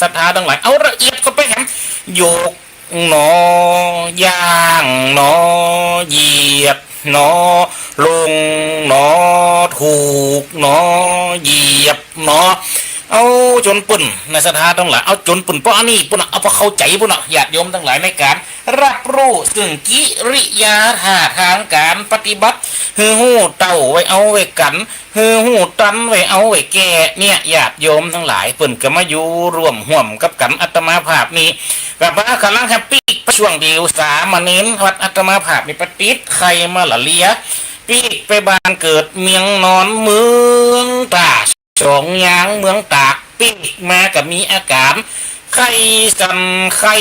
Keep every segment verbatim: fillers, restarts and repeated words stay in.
ศรัทธาตังหลาย เอาละเอียดเข้าไปแหม ยกหนอ ย่างหนอ เหยียบหนอ ลงหนอ ถูกหนอ เหยียบหนอ เอาจ๋นเปิ้นนะศรัทธาตังหลาย เอาจ๋นเปิ้นป้ออันนี้ปุ้นน่ะ เอาป้อเข้าใจ๋ปุ้นน่ะ ญาติโยมตังหลาย ในก๋านฮับฮู้เซิ่งกิริยาท่าตางก๋านปฏิบัติ หื้อฮู้เต้าไว้เอาไว้กั๋น หื้อฮู้ตันไว้เอาไว้แก้ เนี่ย ญาติโยมตังหลาย เปิ้นก็มาอยู่ร่วมฮ่วมกับกั๋น อาตมาภาพนี่ ก็มาก่ำลังแฮปปี้ ช่วงเดียวสามเณรวัดอาตมาภาพนี่ไปติดไข้มาลาเรีย ปิ๊กไปบ้านเกิดเมืองนอนเมืองตราด สองอย่างเมืองตาก ปิ๊กมาก็มีอาก๋าน ไข้สั่น ไข้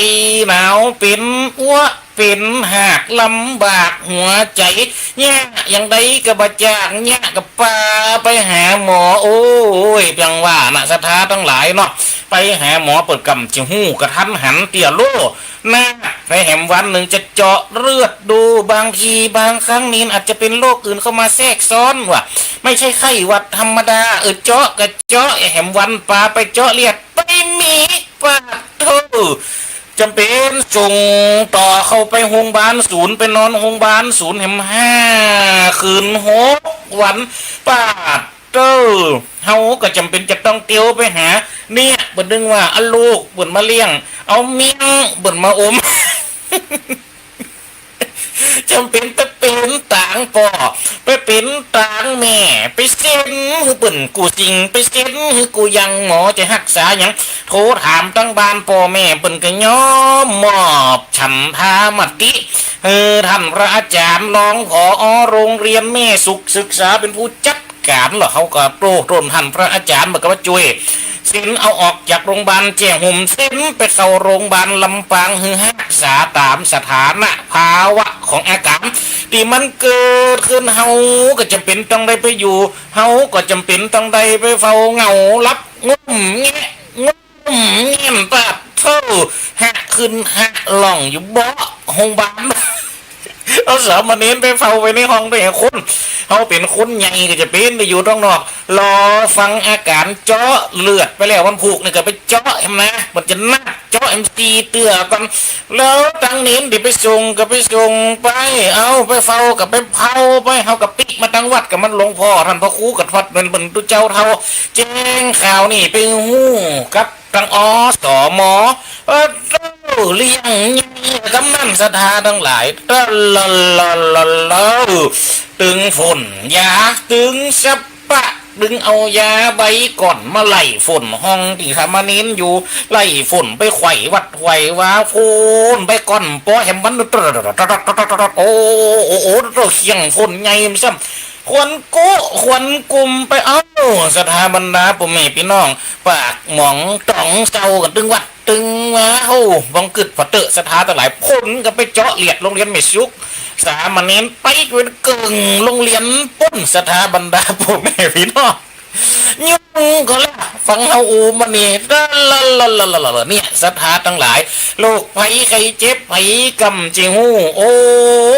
หนาว เป๋นอั้ว เป๋นหาก ลำบากหัวใจ๋ เยียะอย่างใดก็บ่จาง เยียะก็ปาไปหาหมอ โอ้ย เปียงว่านะศรัทธาตังหลายเนาะ ไปหาหมอเปิ้นก่ำจะฮู้กะทันหันเตี้ยโล่ นะ ไปแหมวันนึ่งจะเจาะเลือดดู บางทีบางครั้งนี่อาจจะเป๋นโรคอื่นเข้ามาแทรกซ้อนว่ะ ไม่ใช่ไข้หวัดธรรมดา เออ เจาะก็เจาะ แหมวันปาไปเจาะเลือด ไปมี ปาดโธ่ จ๋ำเป๋นส่งต่อเข้าไปโรงบาลศูนย์ ไปนอนโรงบาลศูนย์แหมห้าคืนหกวัน ปาด เต้อ เฮาก็จ๋ำเป๋นจะต้องเตียวไปหา เนี่ย เปิ้นตึงว่า เอาลูกเปิ้นมาเลี้ยง เอาเมี้ยงเปิ้นมาอม จ๋ำเป๋นไปเป๋นตางป้อ ไปเป๋นตางแม่ ไปเซ็นหื้อเปิ้นกู้สิ่ง ไปเซ็นหื้อกู้อย่าง หมอจะฮักษาหยัง โทรถามตังบ้านป้อแม่ เปิ้นก็ยอมมอบฉันทามติ เออ ท่านพระอาจ๋ารย์รอง ผอ โรงเรียนแม่สุขศึกษาเป๋นผู้จัดก๋าน แล้วเขาก็โต้ต้นท่านพระอาจ๋ารย์ มันก็มาจ้วยเซ็นเอาออกจากโรงบาลแจ้ห่ม เซ็นไปเข้าโรงบาลลำปาง หื้อฮักษาต๋ามสถานะภาวะของอาก๋านตี้มันเกิดขึ้น เฮาก็จ๋ำเป๋นต้องได้ไปอยู่ เฮาก็จ๋ำเป๋นต้องได้ไปเฝ้าเหงา หลับง่มแงะง่ม อืม เงี้ยนปาดโธ่ หะขึ้นหะล่องอยู่เบาะโฮงบาล เอาสามเณรไปเฝ้าไว้ในห้องได้คน เฮาเป๋นคนใหญ่ก็จะเป๋นไปอยู่ตางนอก รอฟังอาก๋านเจาะเลือดไปแล้ว วันพูกนี่ก็ไปเจาะแหมนะ มันจะนัดเจาะแหมสี่เตื้อก่อน แล้วตังเณรตี้ไปส่งก็ไปส่งไป เอาไปเฝ้าก็ไปเฝ้าไป เฮาก็ปิ๊กมาตังวัดกับมันหลวงพ่อท่านพระครูกับวัดเป๋นเป๋นตุ๊เจ้าเฒ่า แจ้งข่าวนี่ไปฮู้กับ ตัง อสม เออ เต้อ เลี้ยงใหญ่กำนันศรัทธาตังหลาย เต้อ ละละละละ ตึงฝนยา ตึงสะปะ ตึงเอายาใบก่อนมาไล่ฝนห้องตี้สามเณรอยู่ ไล่ฝนไปไขว่วัดไขว่วา ฝนใบก่อนปอแหมวัน โอ้ โอ้ โอ้ เต้อ เสียงฝนใหญ่ซ้ำ ขวัญกู้ขวัญกุมไป เอ้า ศรัทธาบรรดาป้อแม่ปี้น้อง ปากหมองต๋องเซากั๋นตึงวัดตึงวา โอ้ บ่งกึ๊ดผ่อเต๊อะ ศรัทธาตังหลาย ผลก็ไปเจาะเลือดโรงเรียนแม่สุข สามเณรไปเป๋นเกิ่งโรงเรียนปุ้น ศรัทธาบรรดาป้อแม่ปี้น้อง ยุ่งก็ละ ฟังเฮาอู้มานี่ ละละละละละละ เนี่ย ศรัทธาตังหลาย โรคภัยไข้เจ็บ ใผก่ำจะฮู้ โอ้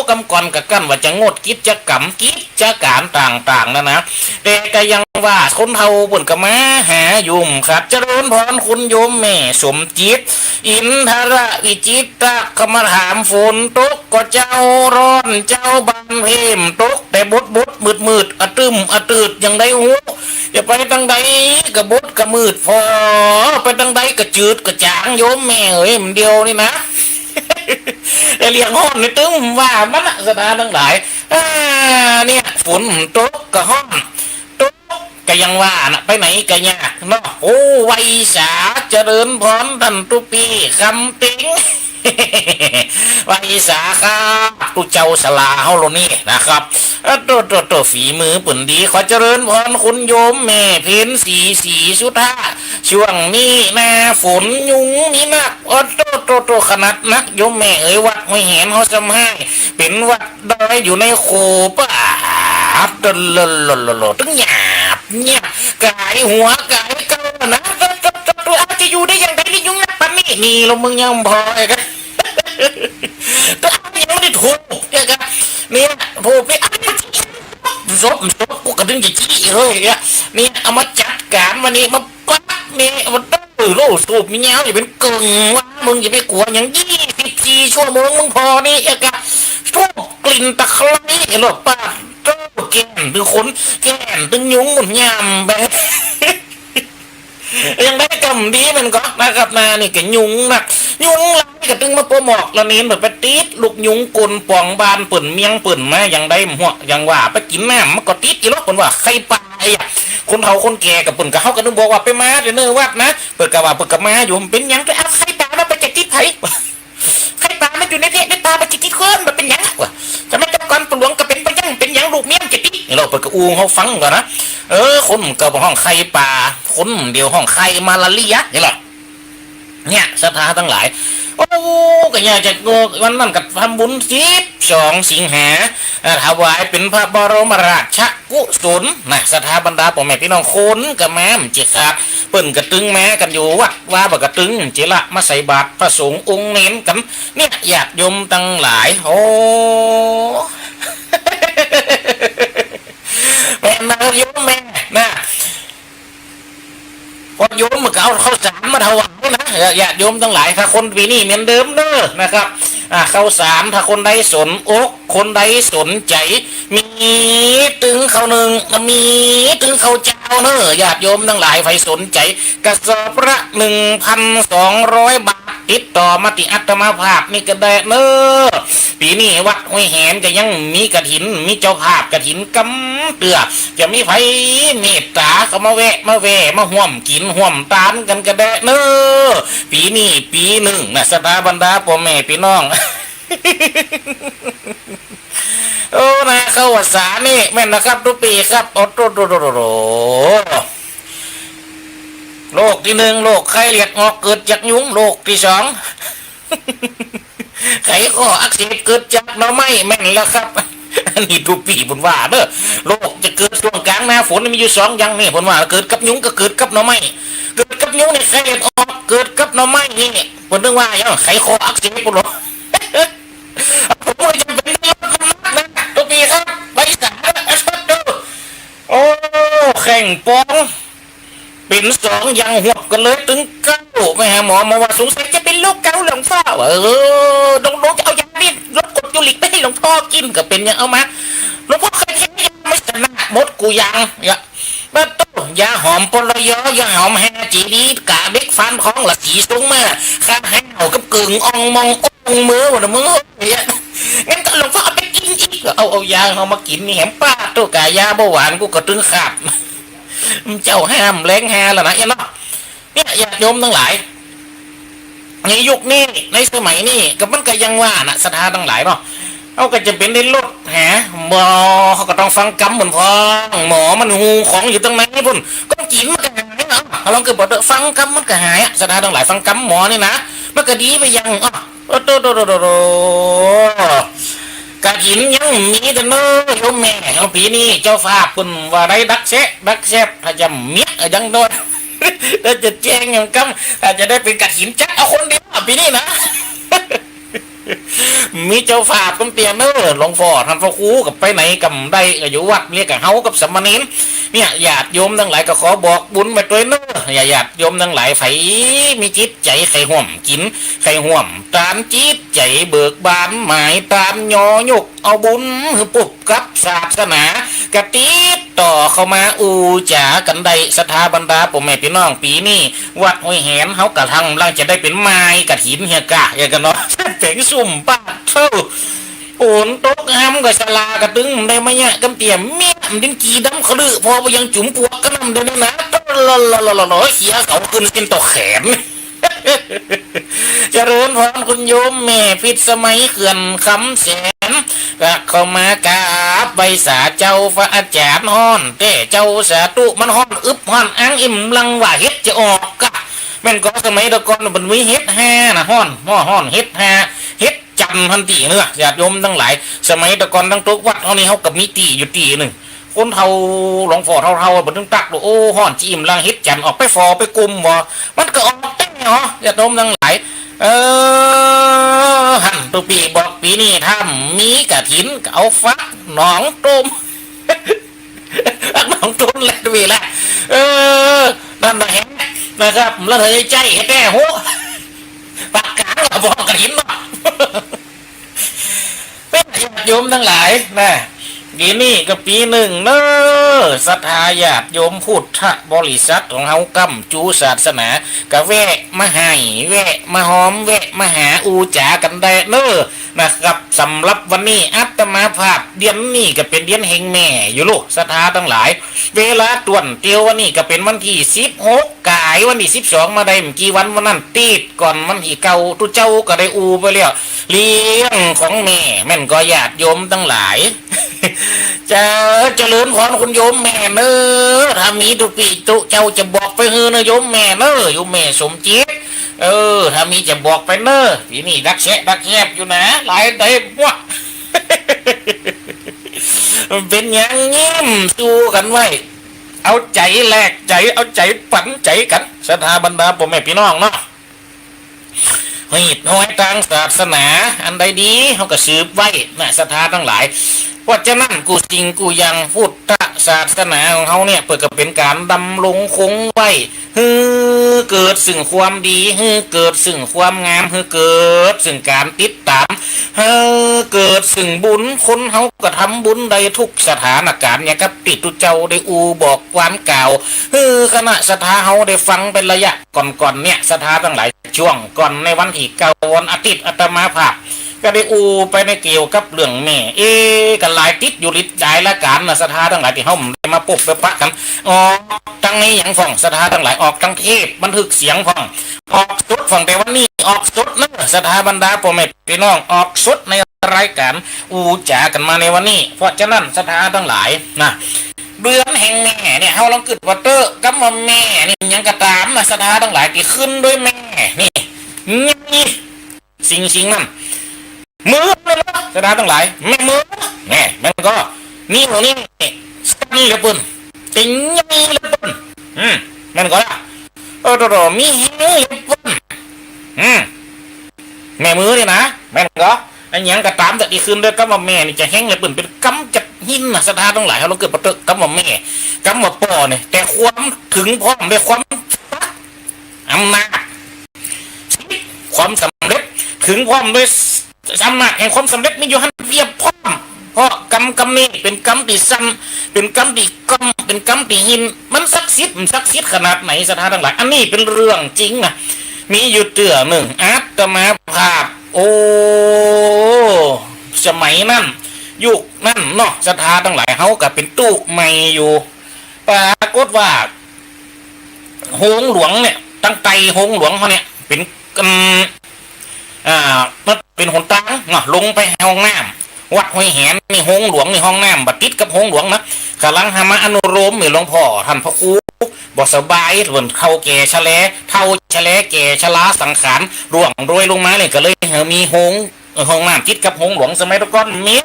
กำก่อนก็กั้นว่าจะงดกิจกรรม กิจก๋านต่างๆ นั่นนะ แต่ก็ยังว่าคนเฒ่าเปิ้นก็มาหาอยู่ ครับ เจริญพรคุณโยมแม่สมจิต อินทรวิจิตร ก็มาถาม ฝนตกก่อเจ้า ร้อนเจ้า บ่าเพิ่มตก แต่บดๆ มืดๆ อะตึมอะตืด อย่างใดฮู้ จะไปตังใดก็บดก็มืด ผ่อไปตังใดก็จืดก็จ๋าง โยมแม่เอ๋ย มันเดียวนี่นะ แต่เรื่องฮ้อนนี่ตึงว่ามันนะ ศรัทธาตังหลาย อ่า เนี่ย ฝนตกก็ฮ้อน ตกก็ยังว่านะ ไปไหนก็ยากเนาะ โอ้ ไหว้สา เจริญพรต้านตุ๊ปี้ คำเต็ง ไหว้สาครับ ตุ๊เจ้าศาลาเฮาโลนี่นะครับ เออ โต โต โต ฝีมือเปิ้นดี ขอเจริญพรคุณโยมแม่เพ็ญศรี ศรีสุธา ช่วงนี้หน้าฝนยุงมีนัก โอ้ โต โต โต ขนาดนัก โยมแม่เอ๋ย วัดห้วยแหนเฮาซ้ำฮ้าย เป๋นวัดดอยอยู่ในโขป่า โต โล โล โล โล ตึงหยาบเยียะ ก๋ายหัวก๋ายเก๊านะ โต โต โต โต อาจจะอยู่ได้อย่างใดนี่ ยุงนักปานนี้ นี่ละมึงยังบ่พออีกอะ ตัวเอาอย่างนี้ถูกเนี่ยครับ เนี่ย ถูกเนี่ย เอามาจี้ ศพ ศพ กูกะตึงจะจี้เลยเนี่ย เนี่ย เอามาจัดก๋านวันนี้ มาปักนี่ มาเต้อ โอ้ สูบมีเยียะ อย่าเป๋นเกิ่งวะ มึงอย่าไปกั๋วหยัง ยี่สิบสี่ชั่วโมงมึงผ่อนี่ เอกะ ธูปกลิ่นตะไคร้ เห็นบ่ ปาดโธ่ แก่นตึงขน แก่นตึงยุง หมดยามไป ยังได้กำดีมันก็นะครับนา นี่ก็ยุงนะ ยุงลายก็ตึงมาปะหมอกละเนน แบบไปติดลูกยุงกลนป่องบ้านเปิ้นเมียงเปิ้นมา ยังได้หัว ยังว่าไปกิ๋นน้ำมันก็ติดอีหลอก เปิ้นว่าไข้ป่า ไอ้อะ คนเฒ่าคนแก่กับเปิ้นก็ เฮาก็นึกบอกว่าไปมาแต่เนิ่นวัดนะ เปิ้นก็ว่าเปิ้นก็มาอยู่ มันเป๋นหยัง ไปเอาไข้ป่ามา ไปจะติดไผ ไข้ป่ามันอยู่ในเพะในป่า มันจะติดคน มันเป๋นหยังวะ สมัยแต่ก่อนปู่หลวงก็เป๋นไปยัง เป๋นหยังลูกเมียมันจะติด นี่เฮาเปิ้นก็อู้หื้อเฮาฟังก่อนนะ เออ คนก็ฮ้องไข้ป่า คนเดียวฮ้องไข้มาลาเรีย นี่แหละ เนี่ย ศรัทธาตังหลาย โอ้ ก็อยากจะ วันนั้นก็ทำบุญสิบสองสิงหา อ่า ถวายเป๋นพระบรมราชกุศลนะ ศรัทธาบรรดาป้อแม่ปี้น้องคนก็มา มันจะขาด เปิ้นก็ตึงมากั๋นอยู่วัดวา บ่ก็ตึงจะละมาใส่บาตรพระสงฆ์องค์เณรกั๋น เนี่ย ญาติโยมตังหลาย โอ้ แม่นนะโยมแม่นะ พอโยมมันก็เอาข้าวสารมาถวายนะ ญาติโยมตังหลาย ถ้าคนปี๋นี้เหมือนเดิมเน้อนะครับ อ่า ข้าวสาร ถ้าคนใดสนอก คนใดสนใจ๋ มีตึงข้าวนึ่ง มีตึงข้าวเจ้าเน้อ ญาติโยมตังหลาย ใผสนใจ๋ กระสอบละหนึ่งพันสองร้อยบาท ติดต่อมาตี้อาตมาภาพนี่ก็ได้เน้อ ปี๋นี้วัดห้วยแหนก็ยังมีกฐิน มีเจ้าภาพกฐินกำเตื้อ จะมีใผเมตต๋าเข้ามาแวะ มาแว่ มาฮ่วมกิ๋นฮ่วมตานกั๋นก็ได้เน้อ ปี๋นี้ปี๋นึ่งนะ ศรัทธาบรรดาป้อแม่ปี้น้อง โอ้ นะ ข้าวสารนี่แม่นนะครับ ตุ๊ปีครับ โอ้โธ่ โธ่ โธ่ โธ่ โธ่ โรคตี้นึ่ง โรคไข้เลือดออกเกิดจากยุง โรคตี้สอง ไขข้ออักเสบเกิดจากหน่อไม้ แม่นแล้วครับ อันนี้ตุ๊ปีเปิ้นว่าเน้อ โรคจะเกิดช่วงกลางหน้าฝนมีอยู่สองอย่างนี่ เปิ้นว่าเกิดกับยุงกับเกิดกับหน่อไม้ เกิดกับยุงนี่ไข้เลือดออก เกิดกับหน่อไม้นี่ เปิ้นนึกว่าหยัง ไขข้ออักเสบเปิ้นว่า ผมว่าจะเป๋นโรคนั้นนะ ตุ๊ปีครับ ไปสาธุ โอ้ แข่งปอง เป๋นสองอย่างฮวบกั๋นเลย ตึงเก๊า ไปหาหมอ หมอว่าสงสัยจะเป๋นโรคเก๊าหลวงป้อ เออ หลวง หลวงจะเอายานี่ลดกรดยูริกไปหื้อหลวงป้อกิ๋น ก็เป๋นหยังเอามา หลวงป้อเคยแพ้ยามาชนะหมดกู้อย่าง ยา ปะโธ่ ยาหอมปลย ยาหอมแฮจีดี กะเด็กฟันของละสีสูงมา ข้าแห้วกับกึ่งอ่องมองอ่องมือหมดละมือ เนี่ย งั้นก็หลวงป้อเอาไปกิ๋นอีก เอา เอายาเฮามากิ๋นนี่แหม ปะโธ่ กะยาเบาหวานกูก็ตึงขาด เจ้าห้ามแรงฮาแล้วนะ เนี่ยเนาะ เนี่ย ญาติโยมตังหลาย ในยุคนี้ ในสมัยนี้ ก็มันก็ยังว่านะ ศรัทธาตังหลายเนาะ เฮาก็จะเป๋นได้ลดหา หมอ เฮาก็ต้องฟังกำเปิ้นพ่อง หมอมันฮู้ของอยู่ตังในปุ้น ก็กิ๋นมันก็หายเนาะ ลองเกิดบอกเถอะ ฟังกำมันก็หายอะ ศรัทธาตังหลาย ฟังกำหมอนี่นะ มันก็ดีไปอย่าง อ้อ โอ้โธ่ โธ่ โธ่ โธ่ โธ่ กฐินยังมีแต่เน้อโยมแม่ เอาปี๋นี้เจ้าภาพเปิ้นว่าได้ดักแซะ ดักแซบ ถ้าจะเมียยังโดน ถ้าจะแจ้งยังกำ ถ้าจะได้เป๋นกฐินจัดเอาคนเดียวอะปี๋นี้นะ มีเจ้าภาพกำเตี้ยเน้อ หลวงป้อท่านพระครูก็ไปไหนกำได้ ก็อยู่วัดเนี่ยกับเฮากับสามเณร เนี่ย ญาติโยมตังหลายก็ขอบอกบุญมาตวยเน้อ ญาติโยมตังหลาย ใผมีจิตใจ๋ใค่ฮ่วมกิ๋น ใค่ฮ่วมตาน จิตใจ๋เบิกบาน หมายตามยอยกเอาบุญหื้อปุบกับศาสนา ก็ติดต่อเข้ามาอู้จ๋ากั๋นได้ ศรัทธาบรรดาป้อแม่ปี้น้อง ปี๋นี้วัดห้วยแหนเฮาก็กำลังจะได้เป๋นมายกฐินเหียกะ อย่างกั๋นเนาะ เป๋นซุ่มปาดเต้า ฝนตกห้ำก็สลาก็ตึงได้มาเยียะกำเตี้ย เมี้ยมันดินกี่ดำขะลือ พอไปยังจุ๋มปวกก็นำเดี๋ยวนี้นะ ลอลอลอลอลอ เขียเขาขึ้นเส้นต่อแขน เจริญพรคุณโยมแม่พิษสมัยเขื่อนคำแสน ก็เข้ามากราบไหว้สาเจ้าพระอาจ๋ารย์ ฮ้อนแต๊เจ้าสาธุ มันฮ้อนอึบฮ้อนอัง อิ่มลังว่าเห็ดจะออกกะ แม่นก็สมัยแต่ก่อนมันมีเห็ดฮานะ ฮ้อน ฮ้อน ฮ้อน เห็ดฮา เห็ด จันหั้นตี้เน้อ ญาติโยมตังหลาย สมัยแต่ก่อนตังตุ๊กวัดเฮานี่ เฮาก็มีตี้อยู่ตี้นึ่ง คนเฒ่าหลวงป้อเฒ่าๆ เปิ้นตึงตักดู โอ้ ฮ้อนจิอิ่มลัง เห็ดจันออกไปฝ่อไปกุมบ่ มันก็ออกแต๊เหรอ ญาติโยมตังหลาย เออ หั้นตุ๊ปี้บอกปี๋นี้ถ้ามีกฐินก็เอาฟักหนองตูม หนองตูมแลดวีละ เออ นั่นแหละ นะครับ แล้วเธอใจ๊แต๊หู ภาคกลางก็บอกกฐินเนาะ ญาติโยมตังหลายนะ ปีนี้ก็ปีนึ่งเน้อ ศรัทธาญาติโยมพุทธบริษัทของเฮาก้ำจูศาสนา ก็แวะมาไหว้ แวะมาหอม แวะมาหาอู้จ๋ากั๋นได้เน้อ นะครับ สำหรับวันนี้อาตมาภาพ เดือนนี้ก็เป๋นเดือนแห่งแม่อยู่ลูก ศรัทธาตังหลาย เวลาต้วนเตียววันนี้ก็เป๋นวันตี้สิบหก ก๋ายวันตี้สิบสองมาได้บ่กี่วัน วันนั้นติดก่อนวันตี้เก้า ตุ๊เจ้าก็ได้อู้ไปแล้ว เรื่องของแม่ แม่นก่อญาติโยมตังหลาย จะเจริญพรคุณโยมแม่เน้อ ถ้ามีตุ๊ปี้ตุ๊เจ้าจะบอกไปหื้อเน้อโยมแม่เน้อ โยมแม่สมจิต เออ ถ้ามีจะบอกไปเน้อ ปีนี้ดักแชะดักแฮบอยู่นะ หลายได้มั่ว มันเป๋นหยัง ยิ้มสู้กั๋นไว้ เอาใจ๋แลกใจ๋ เอาใจ๋ปั๋นใจ๋กั๋น ศรัทธาบรรดาป้อแม่ปี้น้องเนาะ ฮีตฮอยตางศาสนา อันใดดี เฮาก็สืบไว้นะ ศรัทธาตังหลาย เพราะฉะนั้นกู้สิ่งกู้อย่างพุทธศาสนาของเฮาเนี่ย เปิ้นก็เป๋นก๋านดำรงคงไว้ หื้อเกิดซึ่งความดี หื้อเกิดซึ่งความงาม หื้อเกิดซึ่งก๋านติดต๋าม หื้อเกิดซึ่งบุญ คนเฮาก็ทำบุญได้ทุกสถานก๋าน อย่างกับตี้ตุ๊เจ้าได้อู้บอกความกล่าว หื้อคณะศรัทธาเฮาได้ฟังเป๋นระยะก่อนๆ เนี่ย ศรัทธาตังหลาย ช่วงก่อนในวันตี้เก้า วันอาทิตย์ อาตมาภาพ ก็ได้อู้ไปในเกี่ยวกับเรื่องแม่ เอ๊ะ ก็หลายติดอยู่หลายรายก๋านนะ ศรัทธาตังหลาย ตี้เฮาได้มาปบไปปะกั๋น ออกตังในหยังพ่อง ศรัทธาตังหลาย ออกตังเทปบันทึกเสียงพ่อง ออกสดพ่อง แต่วันนี้ออกสดเน้อ ศรัทธาบรรดาป้อแม่ปี้น้อง ออกสดในรายก๋านอู้จ๋ากั๋นมาในวันนี้ เพราะฉะนั้นศรัทธาตังหลายนะ เดือนแห่งแม่เนี่ย เฮาลองกึ๊ดว่าเต๊อะ กำว่าแม่นี่หยังก็ต๋ามนะ ศรัทธาตังหลาย ตี้ขึ้นด้วยแม่นี่ นี่ สิ่งสิ่งนั้น มือเนี่ยนะ ศรัทธาตังหลาย แม่มือ แม่ แม่นก่อ นิ้วนี่สั้นเหลือเปิ้น แต่ใหญ่เหลือเปิ้น อืม แม่นก่อละ เออ โตๆ มีแฮงเหลือเปิ้น อืม แม่มือนี่นะ แม่นก่อ อันหยังก็ต๋าม แต่ตี้ขึ้นด้วยกำว่าแม่นี่จะแฮงเหลือเปิ้น เป๋นกำจัดหินนะ ศรัทธาตังหลาย เฮาลองกึ๊ดว่าเต๊อะ กำว่าแม่ กำว่าป้อเนี่ย แต่ความถึงพร้อมด้วยความ อำนาจ ความสำเร็จ ถึงพร้อมด้วยอำนาจแห่งความสำเร็จมีอยู่หั้นเปียบพร้อม เพราะกำกำนี้เป๋นกำตี้สั้น เป๋นกำตี้ก้ำ เป๋นกำตี้หิน มันศักดิ์สิทธิ์ มันศักดิ์สิทธิ์ขนาดไหน ศรัทธาตังหลาย อันนี้เป๋นเรื่องจริงนะ มีอยู่เตื้อนึ่ง อาตมาภาพ โอ้ สมัยนั้น ยุคนั้นเนาะ ศรัทธาตังหลาย เฮาก็เป๋นตุ๊ใหม่อยู่ ปรากฏว่า โฮงหลวงเนี่ย ตังใต้โฮงหลวงเฮาเนี่ย เป๋น อืม อ่า มันเป๋นหนตางเนาะ ลงไปห้องน้ำ วัดห้วยแหนนี่ โฮงหลวงนี่ ห้องน้ำบ่ติดกับโฮงหลวงนะ ก๋ำลังหามาอนุโลม มีหลวงพ่อต้านพระครูบ่สบาย เปิ้นเฒ่าแก่ชะแล เฒ่าชะแลแก่ชราสังขาร ร่วงโรยลงมาเนี่ย ก็เลยมีโฮง เออ ห้องน้ำติดกับโฮงหลวง สมัยตะก่อนมี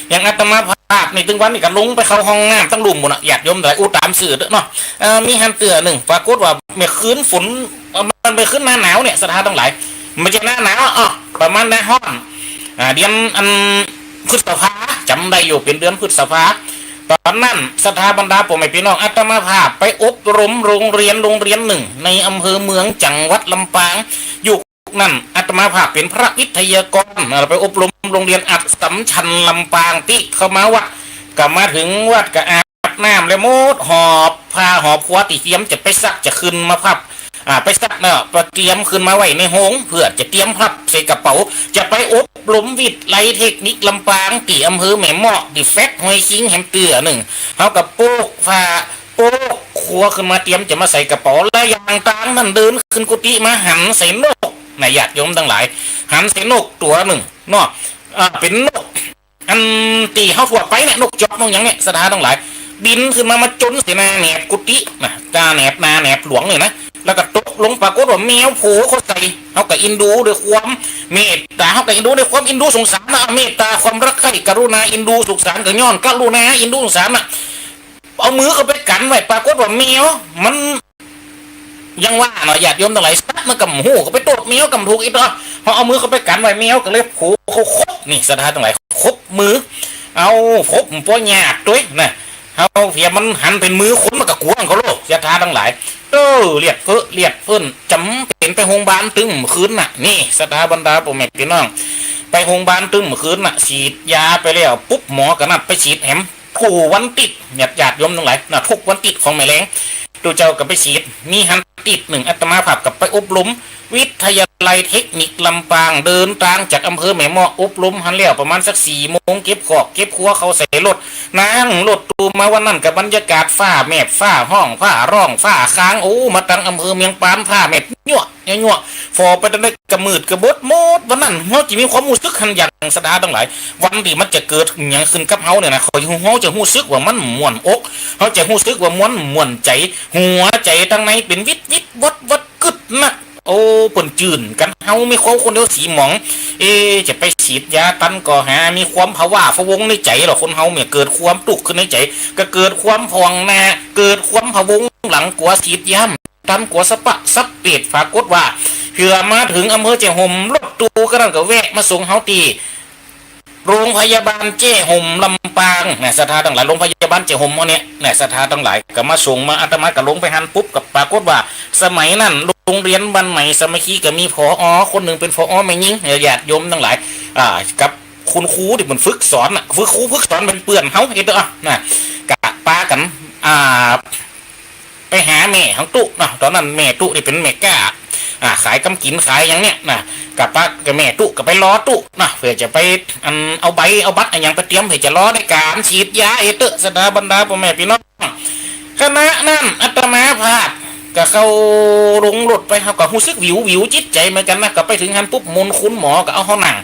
อย่างอาตมาภาพนี่ ตึงวันนี่ก็ลงไปเข้าห้องน้ำตังลุ่มปู้นน่ะ ญาติโยมตังหลาย อู้ต๋ามสื่อเต๊อะเนาะ เอ่อ มีหั้นเตื้อนึ่ง ปรากฏว่าเมื่อคืนฝน เอ่อ มันเมื่อคืนหน้าหนาวเนี่ย ศรัทธาตังหลาย บ่ใจ้หน้าหนาว อ้อ ประมาณหน้าฮ้อน อ่า เดือนอันพฤษภา จ๋ำได้อยู่ เป๋นเดือนพฤษภา ต๋อนนั้น ศรัทธาบรรดาป้อแม่ปี้น้อง อาตมาภาพไปอบรมโฮงเฮียน โฮงเฮียนนึ่ง ในอำเภอเมือง จังหวัดลำปาง อยู่ นั้นอาตมาภาพเป๋นพระวิทยากร เอ่อ ไปอบรมโฮงเฮียนอัสสัมชัญลำปาง ตี้เข้ามาวัด ก็มาเถิงวัดก็อาบน้ำแล้วหมด หอบผ้าหอบครัวตี้เตรียมจะไปซักจะขึ้นมาพับ อ่า ไปซักแล้วก็เตรียมขึ้นมาไว้ในโฮง เปื้อจะเตรียมพับใส่กระเป๋า จะไปอบรมวิทยาลัยเทคนิคลำปาง ตี้อำเภอแม่เมาะ ตี้แฟลตห้วยคิงแหมเตื้อนึ่ง เฮาก็โป๊กผ้า โป๊กครัวขึ้นมาเตรียมจะมาใส่กระเป๋า และอย่างตางนั้นเดินขึ้นกุฏิมาหันใส่นกนะ ญาติโยมตังหลาย หันใส่นกตั๋วนึ่งเนาะ อ่า เป๋นนก อันตี้เฮาทั่วไปเนี่ย นกจอกนกหยังเนี่ย ศรัทธาตังหลาย บินขึ้นมา มาจ้นใส่หน้าแหนบกุฏินะ หน้าแหนบ หน้าแหนบหลวงเนี่ยนะ แล้วก็ตกลง ปรากฏว่าแมวโผล่เข้าใส่ เฮาก็เอ็นดูด้วยความเมตต๋า เฮาก็เอ็นดูด้วยความเอ็นดูสงสารนะ เมตต๋า ความรักใคร่ กรุณา เอ็นดูสงสาร ก็ย้อนกรุณา เอ็นดูสงสารน่ะ เอามือเข้าไปกั๋นไว้ ปรากฏว่าแมวมัน อย่างว่าเนาะ ญาติโยมตังหลาย สัตว์มันก็บ่ฮู้ ก็ไปโต้ษแมวก็บ่ถูกอีกเนาะ เฮาเอามือเข้าไปกั๋นไว้ แมวก็เลยโผล่เข้าขบ นี่ ศรัทธาตังหลาย ขบมือ เอา ขบมันบ่หยาบตวยนะ เฮาเผียมันหันเป๋นมือคนมันก็กั๋วกั๋นโลด ศรัทธาตังหลาย เออ เลียดเฟ้อเลียดเปิ้น จ๋ำเป๋นไปโฮงบาลตึงบ่าคืนน่ะ นี่ ศรัทธาบรรดาป้อแม่ปี้น้อง ไปโฮงบาลตึงบ่าคืนน่ะ ฉีดยาไปแล้วปุ๊บ หมอก็นัดไปฉีดแหม กู้วันติ๊ด ญาติ ญาติโยมตังหลายน่ะ กู้วันติ๊ดของแม่แลง ตุ๊เจ้าก็ไปฉีด มีหั้นติ๊ดนึ่ง อาตมาภาพก็ไปอบรม วิทยาลัยเทคนิคลำปาง เดินตางจากอำเภอแม่เมาะ อบรมหั้นแล้วประมาณสักสี่โมง เก็บขอกเก็บครัวเข้าใส่รถ นั่งรถตู้มาวันนั้นก็บรรยากาศฟ้าแมบ ฟ้าฮ้อง ฟ้าร้อง ฟ้าค้าง โอ้ มาตังอำเภอเมียงปาน ฟ้าแมบ ยั่ว ยั่ว ฝ่อไปตังใดก็มืดก็บดหมด วันนั้นเฮาจะมีความฮู้สึกหั้นอย่างศรัทธาตังหลาย วันตี้มันจะเกิดหยังขึ้นกับเฮาเนี่ยนะ เฮาจะฮู้สึกว่ามันม่วนอก เฮาจะฮู้สึกว่ามันม่วนใจ๋ หัวใจ๋ตังในเป๋นวิดวิดวัดวัดกึ๊ดนะ โอ้ เปิ้นจื้นกั๋น เฮามีความคนเดียวสีหมอง เอ๊ะ จะไปฉีดยาตันก็หา มีความผวาพะวงในใจ๋ลอ คนเฮาเนี่ย เกิดความตุ๊กข์ขึ้นในใจ๋ ก็เกิดความผ่องหน้า เกิดความพะวงหลัง กั๋วฉีดยาตัน กั๋วสะปะสะเปด ปรากฏว่า เผื่อมาเถิงอำเภอแจ้ห่ม รถตู้ก็นั่นก็แวะมาส่งเฮาตี้ โรงพยาบาลแจ้ห่มลำปางนะ ศรัทธาตังหลาย โรงพยาบาลแจ้ห่มเฮาเนี่ยนะ ศรัทธาตังหลาย ก็มาส่งมา อาตมาก็ลงไปหั้นปุ๊บ ก็ปรากฏว่า สมัยนั้นโรงเรียนบ้านใหม่สามัคคีก็มี ผอ คนนึ่งเป๋น ผอ แม่ญิง ญาติโยมตังหลาย อ่า กับคุณครูตี้เปิ้นฝึกสอนน่ะ ฝึกครูฝึกสอนเป๋นเปื้อนเฮา เอ๊ะ เต๊อะนะ ก็ปากั๋น อ่า ไปหาแม่ของตุ๊เนาะ ต๋อนนั้นแม่ตุ๊ตี้เป๋นแม่ก๊า อ่า ขายกำกิ๋นขายหยังเนี่ยนะ ก็ปากับแม่ตุ๊ก็ไปรอตุ๊เนาะ เปื้อจะไปอันเอาใบเอาบัตรอะหยังไปเตรียม เปื้อจะรอในก๋านฉีดยา เอ๊ะ เต๊อะ ศรัทธาบรรดาป้อแม่ปี้น้อง ขณะนั้นอาตมาภาพก็เข้าลงรถไป เฮาก็ฮู้สึกวิววิวจิตใจ๋เหมือนกั๋นนะ ก็ไปเถิงหั้นปุ๊บ มนต์คุณหมอก็เอาเฮานั่ง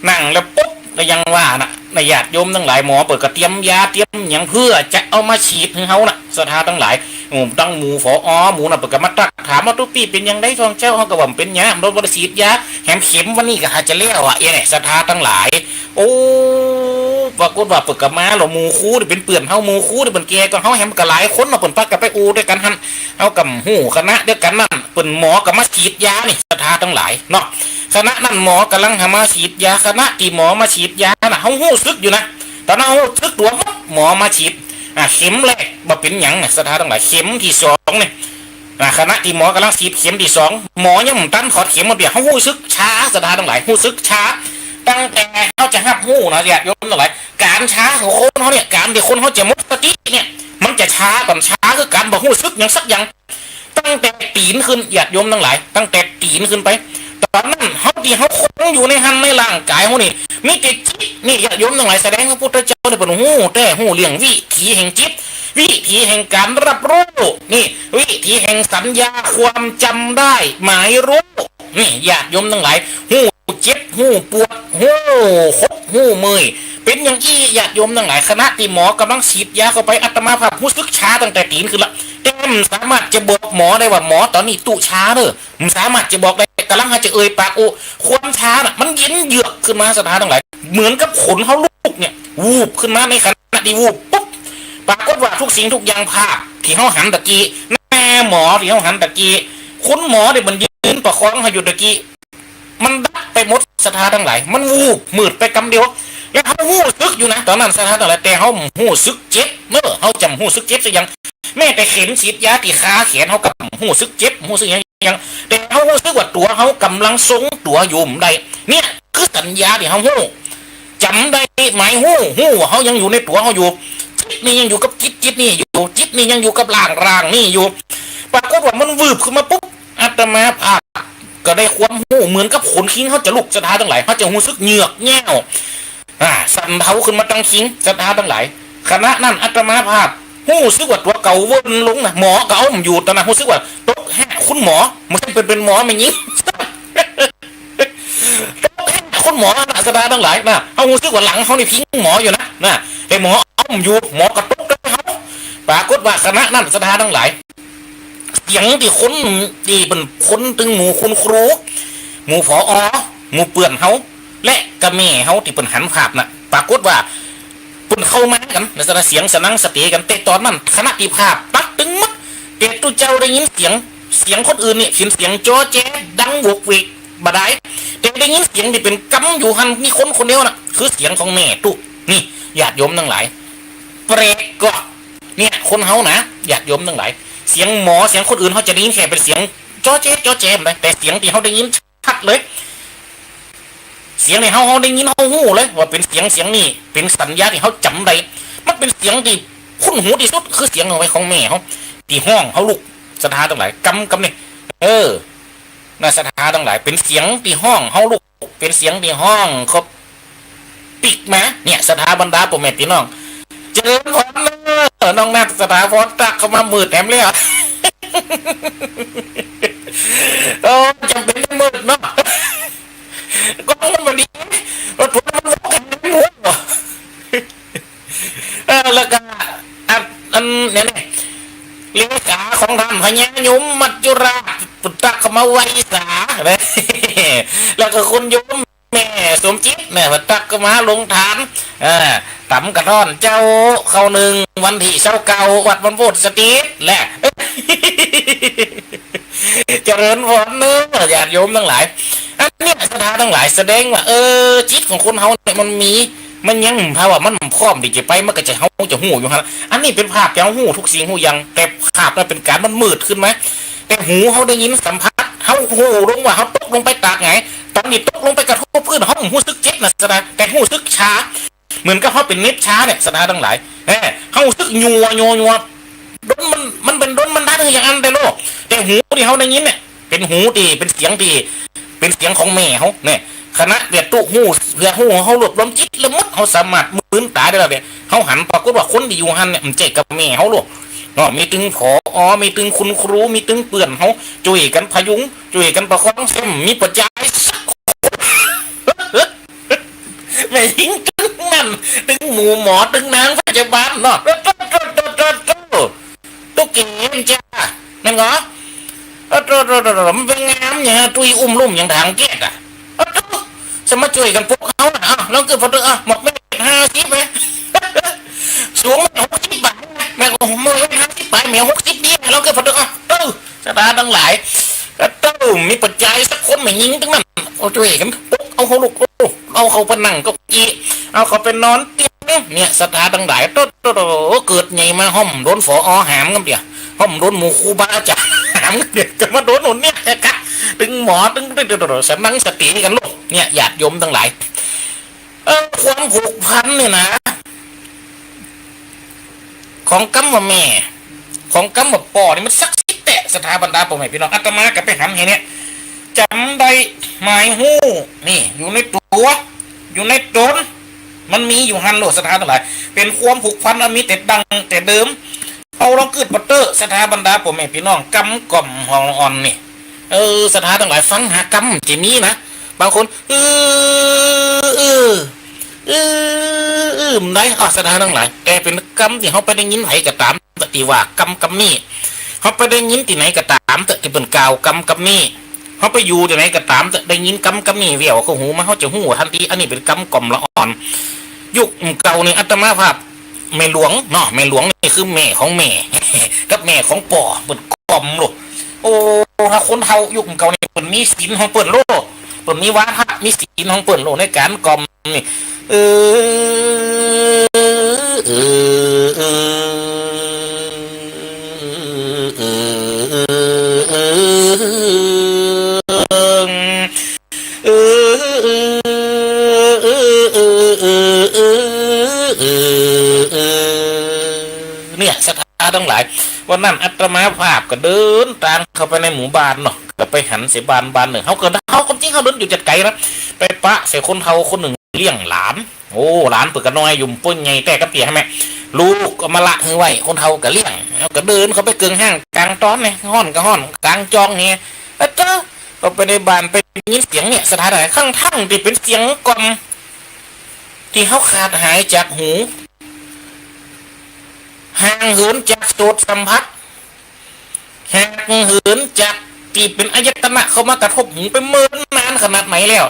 นั่งแล้วปุ๊บ ก็ยังว่านะ นะ ญาติโยมตังหลาย หมอเปิ้นก็เตรียมยาเตรียมหยังเปื้อจะเอามาฉีดหื้อเฮานะ ศรัทธาตังหลาย โอ้ ตังหมู่ ผอ หมู่น่ะ เปิ้นก็มาตั๊กถามว่า ตุ๊ปี้เป๋นอย่างใดก่อเจ้า เฮาก็ว่าบ่เป๋นหยัง บ่ได้ฉีดยา แหมเข็มวันนี้ก็หาจะแล้วอะ เอ๊ะ ศรัทธาตังหลาย โอ้ ปรากฏว่าเปิ้นก็มาแล้ว หมู่ครูตี้เป๋นเปื้อนเฮา หมู่ครูตี้เปิ้นแก่กว่าเฮา แหมก็หลายคนเนาะ เปิ้นปากั๋นไปอู้ตวยกั๋นหั้น เฮาก็บ่ฮู้ คณะเดียวกั๋นนั่น เปิ้น หมอก็มาฉีดยานี่ ศรัทธาตังหลายเนาะ ขณะนั้นหมอกำลังหามาฉีดยา ขณะตี้หมอมาฉีดยาน่ะ เฮาฮู้สึกอยู่นะ ต๋อนนั้นเฮาฮู้สึกตั๋วหมด หมอมาฉีด อ่า เข็มแรกบ่เป๋นหยังนะ ศรัทธาตังหลาย เข็มตี้สองนี่ อ่า ขณะตี้หมอกำลังฉีดเข็มตี้สอง หมอยังบ่ตันถอดเข็มมาเปื้อ เฮาฮู้สึกชา ศรัทธาตังหลาย ฮู้สึกชา ตั้งแต่เฮาจะฮับฮู้นะ ญาติโยมตังหลาย ก๋านชาของคนเฮาเนี่ย ก๋านตี้คนเฮาจะหมดสติเนี่ย มันจะชาก่อน ชาคือก๋านบ่ฮู้สึกหยังสักอย่าง ตั้งแต่ตี๋นขึ้น ญาติโยมตังหลาย ตั้งแต่ตี๋นขึ้นไป ต๋อนนั้นเฮาตี้เฮาคงอยู่ในหั้น ในร่างก๋ายเฮานี่ มีแต่จิตนี่ ญาติโยมตังหลาย แสดงว่าพระพุทธเจ้าเนี่ยเปิ้นฮู้แต๊ ฮู้เรื่องวิถีแห่งจิต วิถีแห่งก๋านฮับฮู้ นี่ วิถีแห่งสัญญา ความจ๋ำได้ หมายฮู้ นี่ ญาติโยมตังหลาย ฮู้เจ็บ ฮู้ปวด ฮู้ขบ ฮู้เมื่อย เป๋นอย่างอี้ ญาติโยมตังหลาย ขณะตี้หมอกำลังฉีดยาเข้าไป อาตมาภาพฮู้สึกชาตั้งแต่ตี๋นขึ้นละ แต่บ่สามารถจะบอกหมอได้ว่า หมอ ต๋อนนี้ตุ๊ชาเน่อ บ่สามารถจะบอกได้ กำลังหาจะเอ่ยปากอู้ ความชาน่ะ มันเย็นเยือกขึ้นมา ศรัทธาตังหลาย เหมือนกับขนเฮาลุกเนี่ย วูบขึ้นมา ในขณะตี้วูบปุ๊บ ปรากฏว่าทุกสิ่งทุกอย่าง ภาพตี้เฮาหันตะกี้ แม่หมอตี้เฮาหันตะกี้ คุณหมอตี้เปิ้นยืนประคองเฮาอยู่ตะกี้ มันดับไปหมด ศรัทธาตังหลาย มันวูบมืดไปกำเดียว แล้วเฮาฮู้สึกอยู่นะ ต๋อนนั้น ศรัทธาตังหลาย แต่เฮาบ่ฮู้สึกเจ็บเน่อ เฮาจ๋ำฮู้สึกเจ็บสักอย่าง แม้แต่เข็มฉีดยาตี้คาแขน เฮาก็บ่ฮู้สึกเจ็บ ฮู้สึกหยัง แต่เฮาฮู้สึกว่าตั๋วเฮากำลังทรงตั๋วอยู่บ่ได้ เนี่ยคือสัญญาตี้เฮาฮู้ จ๋ำได้ หมายฮู้ ฮู้ว่าเฮายังอยู่ในตั๋วเฮาอยู่ จิตนี่ยังอยู่กับจิต จิตนี่อยู่ จิตนี่ยังอยู่กับร่าง ร่างนี่อยู่ ปรากฏว่ามันวืบขึ้นมาปุ๊บ อาตมาภาพก็ได้ความฮู้เหมือนกับขนคิงเฮาจะลุก ศรัทธาตังหลาย เฮาจะฮู้สึกเหงือกแง่ว อ่า สั่นเทาขึ้นมาตังคิง ศรัทธาตังหลาย ขณะนั้นอาตมาภาพฮู้สึกว่าตั๋วเก่าเวินลงนะ หมอก็เอาบ่อยู่ ต๋อนนั้นฮู้สึกว่าตกแฮะคุณหมอ บ่ใจ้เปิ้นเป๋นหมอแม่ญิง ตกแฮะคุณหมอนะ ศรัทธาตังหลายนะ เฮาฮู้สึกว่าหลังเฮานี่พิงหมออยู่นะ นะ แต่หมอเอาบ่อยู่ หมอก็ตกกับเฮา ปรากฏว่าขณะนั้น ศรัทธาตังหลาย เสียงตี้คนตี้เปิ้น คนตึงหมู่คุณครู หมู่ ผอ หมู่เปื้อนเฮา และก็แม่เฮาตี้เปิ้นหันภาพน่ะ ปรากฏว่าเปิ้นเข้ามากั๋น ลักษณะเสียงสนังสะเตกั๋น แต่ต๋อนนั้นขณะตี้ภาพตัดตึงหมด แต่ตุ๊เจ้าได้ยินเสียง เสียงคนอื่นนี่เป๋นเสียงจอแจดังโหวกเวกบ่ดาย แต่ได้ยินเสียงตี้เป๋นกำอยู่หั้น มีคนคนเดียวน่ะ คือเสียงของแม่ตุ๊ นี่ ญาติโยมตังหลาย แปลกก่อ เนี่ย คนเฮานะ ญาติโยมตังหลาย เสียงหมอ เสียงคนอื่นเฮาจะได้ยินแค่เป๋นเสียงจ๊อแจ๊ะ จ๊อแจ๊ะไป แต่เสียงตี้เฮาได้ยินชัดเลย เสียงตี้เฮา เฮาได้ยิน เฮาฮู้เลย ว่าเป๋นเสียง เสียงนี้ เป๋นสัญญาตี้เฮาจ๋ำได้ มันเป๋นเสียงตี้คุ้นหูตี้สุด คือเสียงของแม่เฮา ตี้ฮ้องเฮาลุก ศรัทธาตังหลาย กำ กำนี่ เออ นะ ศรัทธาตังหลาย เป๋นเสียงตี้ฮ้องเฮาลุก เป๋นเสียงตี้ฮ้องเขาปิ๊กมา เนี่ย ศรัทธาบรรดาป้อแม่ปี้น้อง เจริญพรเน้อ น้องนัท ศรัทธาพรตั๊กเข้ามา มืดแหมแล้ว เออ จ๋ำเป๋นต้องมืดเนาะ ก็มันบ่ดี รถทัวร์มันวกแหมหัว เออ แล้วก็ อัน อันเนี่ย เลขาของต้านพญายมมัจจุราช ตั๊กเข้ามาไหว้สา แล้วก็คุณโยมแม่สมจิตเนี่ย ตั๊กเข้ามาลงทาน เออ ต๋ำกระท้อนเจ้า ข้าวนึ่ง วันตี้ซาวเก้า วัดบรรพตสถิตแหละ เจริญพรเน้อ ญาติโยมตังหลาย อันเนี้ย ศรัทธาตังหลาย แสดงว่า เออ จิตของคนเฮาเนี่ยมันมี มันยัง ถ้าว่ามันพร้อมตี้จะไป มันก็จะ เฮาจะฮู้อยู่หั้น อันนี้เป๋นภาพตี้เฮาฮู้ทุกสิ่งทุกอย่าง แต่ภาพนั้นเป๋นก๋านมันมืดขึ้นมา แต่หูเฮาได้ยินสัมผัส เฮาฮู้ลงว่าเฮาตกลงไปตากหงาย ต๋อนตี้ตกลงไปกระทบพื้น เฮาบ่ฮู้สึกเจ็บนะ ศรัทธา แต่ฮู้สึกชา เหมือนกับเฮาเป๋นเน็บชาเนี่ย ศรัทธาตังหลาย เออ เฮาฮู้สึกยัว ยัว ยัว ดลบัน มันเป๋นดลบันดาลอย่างอั้นแต๊โล แต่หูตี้เฮาได้ยินเนี่ย เป๋นหูตี้ เป๋นเสียงตี้ เป๋นเสียงของแม่เฮาเนี่ย ขณะเวียดตุ๊ฮู้ เวียดฮู้เฮารวบรวมจิตแล้วหมด เฮาสามารถมืนต๋าได้แล้วเนี่ย เฮาหันปรากฏว่าคนตี้อยู่หั้นเนี่ย บ่ใจ้ก้าแม่เฮาโล เนาะ มีตึง ผอ มีตึงคุณครู มีตึงเปื้อนเฮา จ้วยกั๋นพยุง จ้วยกั๋นประคอง ซึ่งมีปัจจัยสักคน แม่ญิงตึงนั้น ตึงหมู่หมอ ตึงนางพยาบาลเนาะ โต๊ะ โต๊ะ โต๊ะ โต๊ะ โต๊ะ ตุ๊กเก๋มันจ้า แม่นก่อ โต๊ะ โต๊ะ โต๊ะ โต๊ะ มันเป๋นงามเนี่ย ตุ้ยอุ้มลุ่มอย่างถังแก๊สอะ โต๊ะ จะมาจ้วยกั๋นปลุกเฮาน่ะ อ้าว ลองเกิดพอเต๊อะ อ้าว หมวกแม่ห้าสิบไหม สูงแม่หกสิบปาย แม่ก็หกสิบปาย แม่หกสิบนี่ ลองเกิดพอเต๊อะ อ้าว โต๊ะ ศรัทธาตังหลาย โต๊ะ มีปัจจัยสักคน แม่ญิงตึงนั้น เอาจ้วยกั๋นปลุก เอาเขาลุก โอ้ เอาเขาไปนั่งเก้าอี้ เอาเขาไปนอนเตียง เนี่ย ศรัทธาตังหลาย โต๊ะ โต๊ะ โต๊ะ เกิดใหญ่มาห้อมโดน ผอ หามกำเดียว ห้อมโดนหมู่ครูบาอาจ๋ารย์หามกำเดียว จะมาโดนหนุนเนี่ยกะ ตึงหมอ ตึง ตึง ตึง ตึง สนั่งสติกั๋นลูก เนี่ย ญาติโยมตังหลาย เออ ความผูกพันเนี่ยนะ ของกำว่าแม่ ของกำว่าป้อนี่มันศักดิ์สิทธิ์แต๊ ศรัทธาบรรดาป้อแม่ปี้น้อง อาตมาก็ไปหันแหนเนี่ย จ๋ำได้หมายฮู้ นี่ อยู่ในตั๋ว อยู่ในต๋น มันมีอยู่หั้นโล ศรัทธาตังหลาย เป๋นความผูกพันอันมีแต่ดั้งแต่เดิม เอาลองกึ๊ดปะเต๊อะ ศรัทธาบรรดาป้อแม่ปี้น้อง กำก่อมของอ่อนนี่ เออ ศรัทธาตังหลาย ฟังหากำจะมีนะ บางคน เออ เออ เออ เออ บ่ได้ อ้าว ศรัทธาตังหลาย แต่เป๋นกำตี้เฮาไปได้ยินใผก็ต๋าม ตี้ว่ากำ กำนี้ เฮาไปได้ยินตี้ไหนก็ต๋ามเต๊อะ ตี้เปิ้นกล่าวกำ กำนี้ เฮาไปอยู่ตี้ไหนก็ต๋ามเต๊อะ ได้ยินกำ กำนี้แว่วเข้าหูมา เฮาจะฮู้ตันที อันนี้เป๋นกำก่อมละอ่อน ยุคเก่านี่อาตมาภาพ แม่หลวงเนาะ แม่หลวงนี่คือแม่ของแม่ กับแม่ของป้อ เปิ้นก่อมโล โอ้ ถ้าคนเฒ่ายุคเก่านี่ เปิ้นมีศีลของเปิ้นโล เปิ้นมีวาทะ มีศีลของเปิ้นโล ในก๋านก่อมนี่ เออ เออ เออ เออ เออ เออ เออ เออ เออ เออ เออ เออ เออ เออ เออ เออ เออ เนี่ย ศรัทธาตังหลาย วันนั้นอาตมาภาพก็เดินตางเข้าไปในหมู่บ้านเนาะ ก็ไปหันใส่บ้านบ้านนึ่ง เฮาก็ เฮาความจริงเฮาเดินอยู่จัดไก๋นะ ไปปะใส่คนเฒ่าคนนึ่งเลี้ยงหลาน โอ้ หลานเปิ้นก็น้อยอยู่ เปิ้นใหญ่แต๊ก็เตี้ยหั้นแหม ลูกก็มาละหื้อไว้ คนเฒ่าก็เลี้ยง แล้วก็เดินเข้าไปเกิ่งห้างก๋างต๊อนเนี่ย ฮ้อนก็ฮ้อน ก๋างจองเนี่ย อะเต๊อะ เข้าไปในบ้านไปยินเสียงเนี่ย ศรัทธาตังหลาย ทั้งๆ ตี้เป๋นเสียงก่อม ตี้เฮาขาดหายจากหู ห่างเหินจากโสตสัมผัส ห่างเหินจากตี้เป๋นอายตนะเข้ามากระทบหูไปเมินนานขนาดไหนแล้ว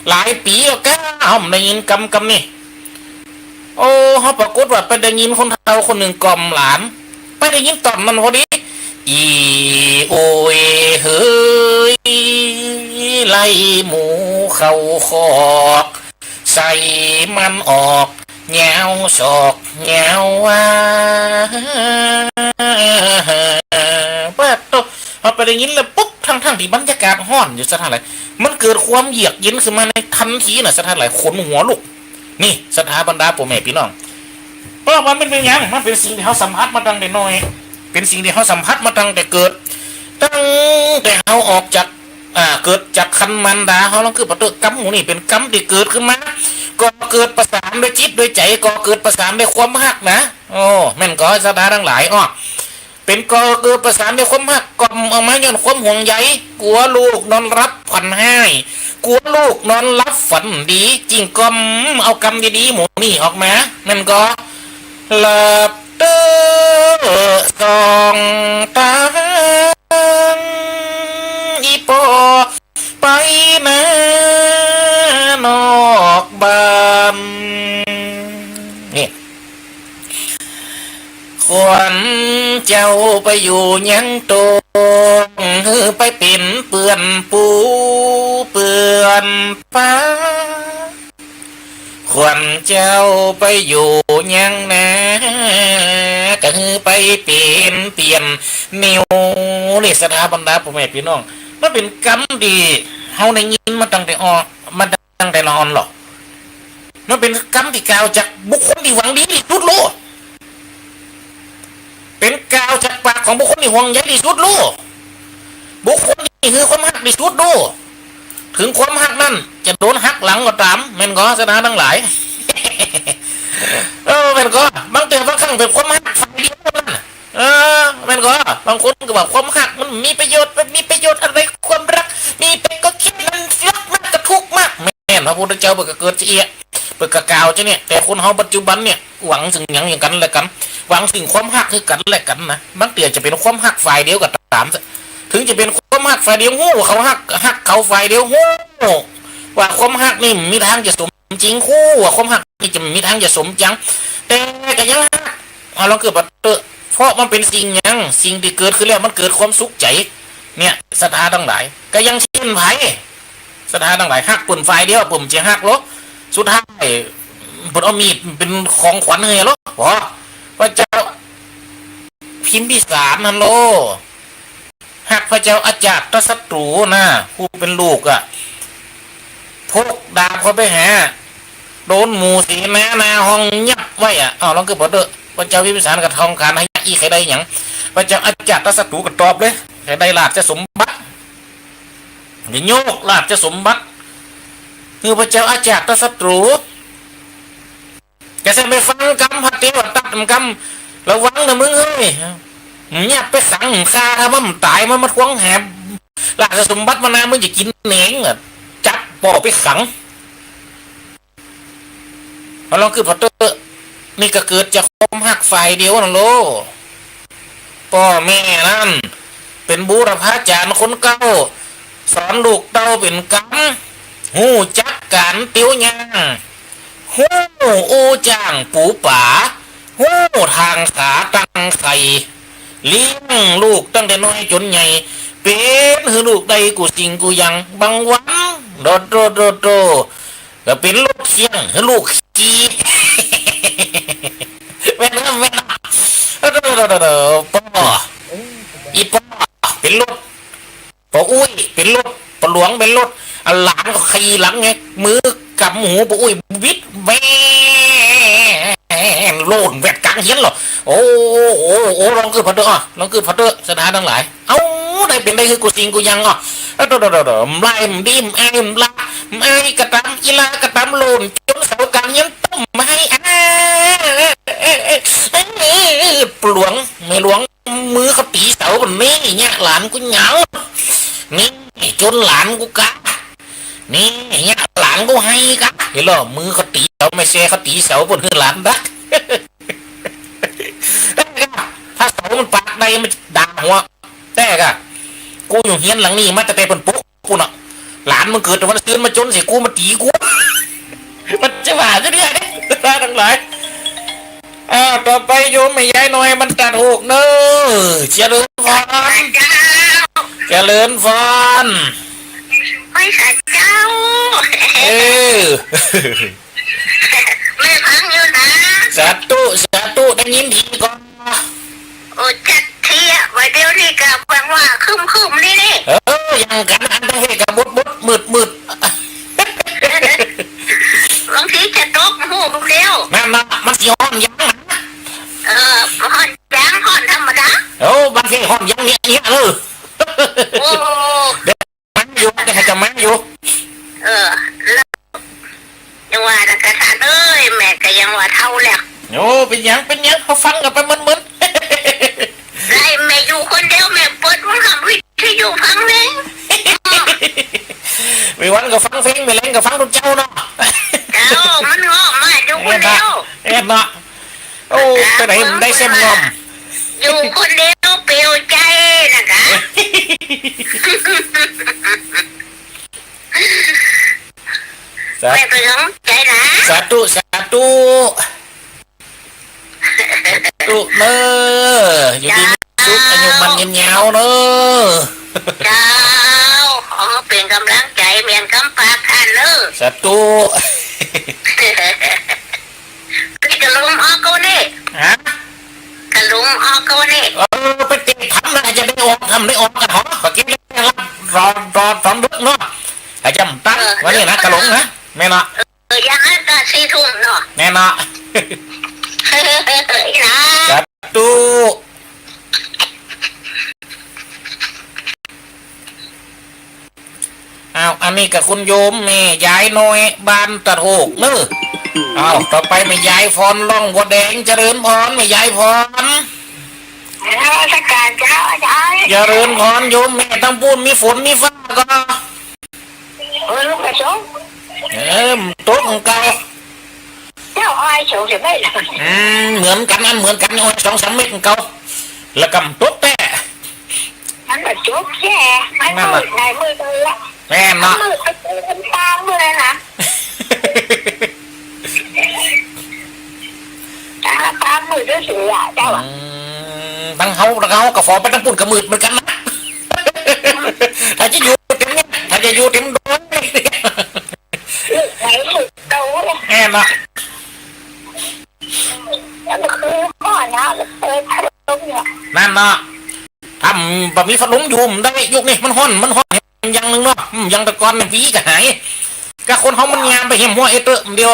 หลายปี๋แล้วก้า เฮาบ่ได้ยินกำ กำนี้ โอ้ เฮาปรากฏว่าไปได้ยินคนเฒ่าคนนึ่งก่อมหลาน ไปได้ยินต๋อนนั้นพอดี อี่โอยเฮย ไล่หมูเข้าคอก ใส่มันออก เหงาศอกเหงาว่า ปะโต เฮาไปได้ยินแล้วปุ๊บ ทั้งๆ ตี้บรรยากาศฮ้อนอยู่สัตว์ทั้งหลาย มันเกิดความเยือกเย็นขึ้นมาในทันทีน่ะ สัตว์ทั้งหลาย ขนหัวลุก นี่ ศรัทธาบรรดาป้อแม่ปี้น้อง เพราะว่ามันเป๋นหยัง มันเป๋นสิ่งตี้เฮาสัมผัสมาตั้งแต่น้อย เป๋นสิ่งตี้เฮาสัมผัสมาตั้งแต่เกิด ตั้งแต่เฮาออกจาก อ่า เกิดจากครรภ์มารดาเฮา ลองกึ๊ดผ่อเต๊อะ กรรมหมู่นี้เป๋นกรรมตี้เกิดขึ้นมา ก่อเกิดประสานด้วยจิตด้วยใจ๋ ก่อเกิดประสานด้วยความฮักนะ โอ้ แม่นก่อ ศรัทธาตังหลาย อ้อ เป๋นก่อเกิดประสานด้วยความฮัก ก่อมออกมาย้อนความห่วงใย กั๋วลูกนอนหลับฝันฮ้าย กั๋วลูกนอนหลับฝันดี จึงก่อมเอากรรมดีๆ หมู่นี้ออกมา แม่นก่อ หลับเต๊อะส่องตาง อี่ป้อไปนานอกบ้าน นี่ ขวัญเจ้าไปอยู่ยังโตง หื้อไปเป๋นเปื้อนปูเปื้อนปา ขวัญเจ้าไปอยู่ยังนา ก็หื้อไปเป๋นเปี้ยนนิว นี่ ศรัทธาบรรดาป้อแม่ปี้น้อง มันเป๋นกรรมตี้เฮาได้ยินมาตั้งแต่อ่อน มาตั้งแต่ละอ่อนหรอก มันเป๋นกรรมตี้กล่าวจากบุคคลตี้หวังดีตี้สุดโลด เป๋นกล่าวจากปากของบุคคลตี้ห่วงใยตี้สุดโลด บุคคลตี้หื้อความฮักตี้สุดโลด เถิงความฮักนั้นจะโดนหักหลังก็ต๋าม แม่นก่อ ศรัทธาตังหลาย เออ แม่นก่อ บางเตื้อบางครั้งเป๋นความฮักฝ่ายเดียวเท่านั้น เออ แม่นก่อ บางคนก็ว่าความฮักมันมีประโยชน์ มันมีประโยชน์อะไร ความฮักมีไปก็แค่นั้น ฮักมากก็ทุกข์มาก แม่น พระพุทธเจ้าเปิ้นก็เกิดจะเอี้ยะ เปิ้นก็กล่าวจะเนี่ย แต่คนเฮาปัจจุบันเนี่ย หวังเถิงหยัง หยังกั๋นและกั๋น หวังเถิงความฮักหื้อกั๋นและกั๋นนะ บางเตื้อจะเป๋นความฮักฝ่ายเดียวก็ต๋าม เถิงจะเป๋นความฮักฝ่ายเดียว ฮู้ว่าเขาฮัก ฮักเขาฝ่ายเดียว ฮู้ว่าความฮักนี่มีตางจะสมจริง ฮู้ว่าความฮักนี่จะมีตางจะสมจัง แต่ก็ยังฮัก เอาลองกึ๊ดผ่อเต๊อะ เพราะมันเป๋นสิ่งหยัง สิ่งตี้เกิดขึ้นแล้วมันเกิดความสุขใจ๋ เนี่ย ศรัทธาตังหลาย ก็อย่างเจ้นใผ ศรัทธาตังหลาย ฮักเปิ้นฝ่ายเดียว เปิ้นจะฮักลอ สุดท้ายเปิ้นเอามีดเป๋นของขวัญหื้อลอ พอ พระเจ้าพิมพิสารหั้นลอ ฮักพระเจ้าอจาตศัตรูนะ ผู้เป๋นลูกอะ พกดาบเข้าไปหา โดนหมู่เสนาหน้าห้องยับไว้อะ เอาลองกึ๊ดผ่อเต๊อะ พระเจ้าพิมพิสารก็ต้องก๋านหาอี้ใค่ได้หยัง พระเจ้าอจาตศัตรูก็ตอบเลย ใค่ได้ราชสมบัติ จะโยกราชสมบัติหื้อพระเจ้าอจาตศัตรู จะใส่ไปฟังกำพระเตวตัดกำ ระวังนะมึงเฮ้ย มึงเยียะไปขังฆ่า ถ้ามันต๋ายมันมาทวงแหมราชสมบัติมานา มึงจะกิ๋นแหนงอะ จับป้อไปขัง เอาลองกึ๊ดผ่อเต๊อะ นี่ก็เกิดจากความฮักฝ่ายเดียวนั่นลอ ป้อแม่นั้นเป๋นบูรพาจ๋ารย์คนเก่า สอนลูกเต้าเป๋นกำ ฮู้จักก๋านเตียวย่าง ฮู้อู้จ้างปู๋ป๋า ฮู้ตางสาตังไข่ เลี้ยงลูกตั้งแต่น้อยจ๋นใหญ่ เป๋นหื้อลูกได้กู้สิ่งกู้อย่าง บางวัน โดดโดดโดดโดด ก็เป๋นรถเคี่ยงหื้อลูกขี่ แม่นบ่ แม่นบ่ โอ้โธ่ ป้อ อี่ป้อเป๋นรถ ป้ออุ๊ยเป๋นรถ ป้อหลวงเป๋นรถ อะหลานก็ขี่หลังไง มือกำหูป้ออุ๊ยบิดแว่น โล่นแวดก๋างเฮียนลอ โอ้ โอ้ โอ้ ลองกึ๊ดผ่อเต๊อะ ลองกึ๊ดผ่อเต๊อะ ศรัทธาตังหลาย เอ้า ได้เป๋นได้หื้อกู้สิ่งกู้อย่างอ่ะ เอ้า โธ่ โธ่ โธ่ โธ่ บ่ได้ บ่ดี บ่อาย บ่ละ บ่อายก็ต๋าม อี่ละก็ต๋าม โล่นจ๋นเสาก๋างเฮียน ต้มบ่หื้อ อ้า หลวง แม่หลวง มือเขาตี๋เสาบ่านี้ เยียะหลานกูหยัง นี่จ๋นหลานกูกา นี่ เยียะหลานกูไห้กา หันลอ มือเขาตี๋เสา แม่แซ่เขาตี๋เสา บ่หื้อหลานดัก ถ้าเสามันปากได้มันด่าหัว แต๊ก่ะ กูอยู่เฮียนหลังนี้มาตั้งแต่เปิ้นปุกปู้นน่ะ หลานมึงเกิดแต่วันซืนมาจ๋นเสียกู มาตี๋กู มันจะว่าจะเดียะ ตังหลาย อ่า ต่อไปโยมแม่ยายน้อยมันตัดฮูกเน้อ เจริญพร เจ้า เจริญพร ไหว้สาเจ้า เออ แม่ฟังอยู่นะ สาธุ สาธุ ได้ยินดีก่อ โอ้ จั๊กเตี้ย ว่าเดี๋ยวนี้ก็แปลว่าครึ้มๆ นี่นี่ เออ อย่างกั๋น อันตังเฮก็บดๆ มืดๆ บางทีจะตกฮู้เดียว นั่นน่ะ มันสิฮ้อนยัง เออ ฮ้อนยัง ฮ้อนธรรมดา โอ้ บางทีฮ้อนยังเนี่ย เนี่ย เออ โอ้ มาอยู่ เดี๋ยวจะมาอยู่ เออ แล้ว ยังว่านะ กระสันเอ้ย แม่ก็ยังว่าเฒ่าแล้ว โอ้ เป๋นหยัง เป๋นหยัง เฮาฟังกั๋นไปมึนๆ ได้ แม่อยู่คนเดียว แม่เปิดวงคำวิทยุฟังเพลง มีวันก็ฟังเพลง มีแลงก็ฟังตุ๊เจ้าเนาะ เจ้า มันเงาะมาอยู่คนเดียว แม่นเนาะ โอ้ ไปไหนมันได้เส้นงอม อยู่คนเดียวเปลี่ยวใจนะกะ สา แม่เปลี่ยวใจนะ สาธุ สาธุ สาธุเน้อ อยู่ดีมีสุข อายุมั่นยืนยาวเน้อ เจ้า ขอเป๋นก๋ำลังใจ๋ เป๋นกำปากท่านเน้อ สาธุ นี่กะลุมออกก็นี่ ฮะ กะลุมออกก็นี่ เออ ไปเตะผับนะ จะได้ออก ทำได้ออกกันเหรอ เมื่อกี้ได้รับ รอ รอต๋อนดึกเนาะ อาจจะตั้ง เออ วันนี้นะ กะหลงนะ แม่เนาะ เออ อย่างนั้นก็สี่ทุ่มเนาะ แม่เนาะ นะ สาธุ อ้าว อันนี้ก็คุณโยมแม่ยายน้อยบ้านตะโทกเน้อ อ้าว ต่อไปแม่ยายพรร่องบัวแดง เจริญพรแม่ยายพร นมัสการเจ้าอาจ๋ารย์ เจริญพรโยมแม่ ตังปู๊นมีฝนมีฟ้าก่อ เออ ลูกกระจก เออ ตกของเก่า เจ้าอ้อยสองสามเม็ด อืม เหมือนกั๋น อันเหมือนกั๋น อ้อยสองสามเม็ดของเก่า แล้วก็ตกแต๊ มันบ่จบแค่ มัน นั่นน่ะ มืด ในมืดเลยละ แม่นเนาะ มืด ตามืดเลยนะ ตา ตามืดด้วยสิอ่ะ เจ้าอ่ะ อืม ตังเฮา ตังเฮาก็ฝ่อไปตังปู๊นก็มืดเหมือนกั๋นนะ ถ้าจะอยู่เต็มเนี่ย ถ้าจะอยู่เต็มดอย ไหนสุดโตเลย แม่นเนาะ แล้วมันคือห้อนะ มันเปิดพัดลมเนี่ย นั่นเนาะ ถ้าบ่มีพัดลมอยู่บ่ได้ ยุคนี้มันฮ้อน มันฮ้อนอย่างหนึ่งเนาะ อืม อย่างแต่ก่อนเนี่ย วีก็หาย ก็คนเฮามันยามไปเหี่ยมหัวเอ็ดเต๊อะเดียว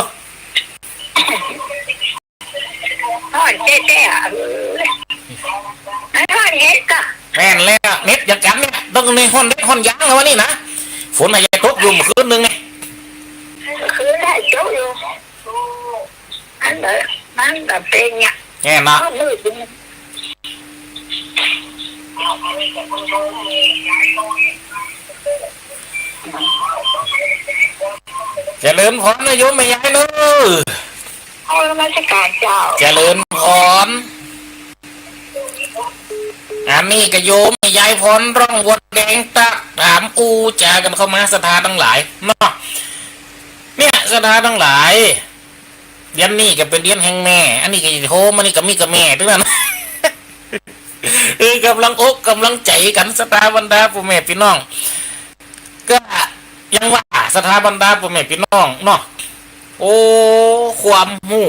ฮ้อนแต๊ๆ อะ เออ มันฮ้อนเฮ็ดกะ แม่นแล้ว เน็ตอย่างกั๋นเนี่ย ต้องในฮ้อนเด็ดฮ้อนยางแล้ววะนี่นะ ฝนอาจจะตกอยู่เมื่อคืนนึงเนี่ย คืนได้ตกอยู่ อันเดียว มันก็เป๋นเนี่ย แม่นเนาะ มืดอยู่ เจริญพรนะโยมแม่ยายเน้อ เอ้า นมัสการเจ้า เจริญพร อันนี้ก็โยมแม่ยายพรร่องบัวแดง ตั๊กถามอู้จ๋ากั๋นเข้ามา ศรัทธาตังหลายเนาะ เนี่ย ศรัทธาตังหลาย เดือนนี้ก็เป๋นเดือนแห่งแม่ อันนี้ก็โทรมานี่ก็มีแต่แม่ตึงนั้น เออ ก๋ำลังอกก๋ำลังใจ๋กั๋น ศรัทธาบรรดาป้อแม่ปี้น้อง ก็อย่างว่า ศรัทธาบรรดาป้อแม่ปี้น้องเนาะ โอ้ ความฮู้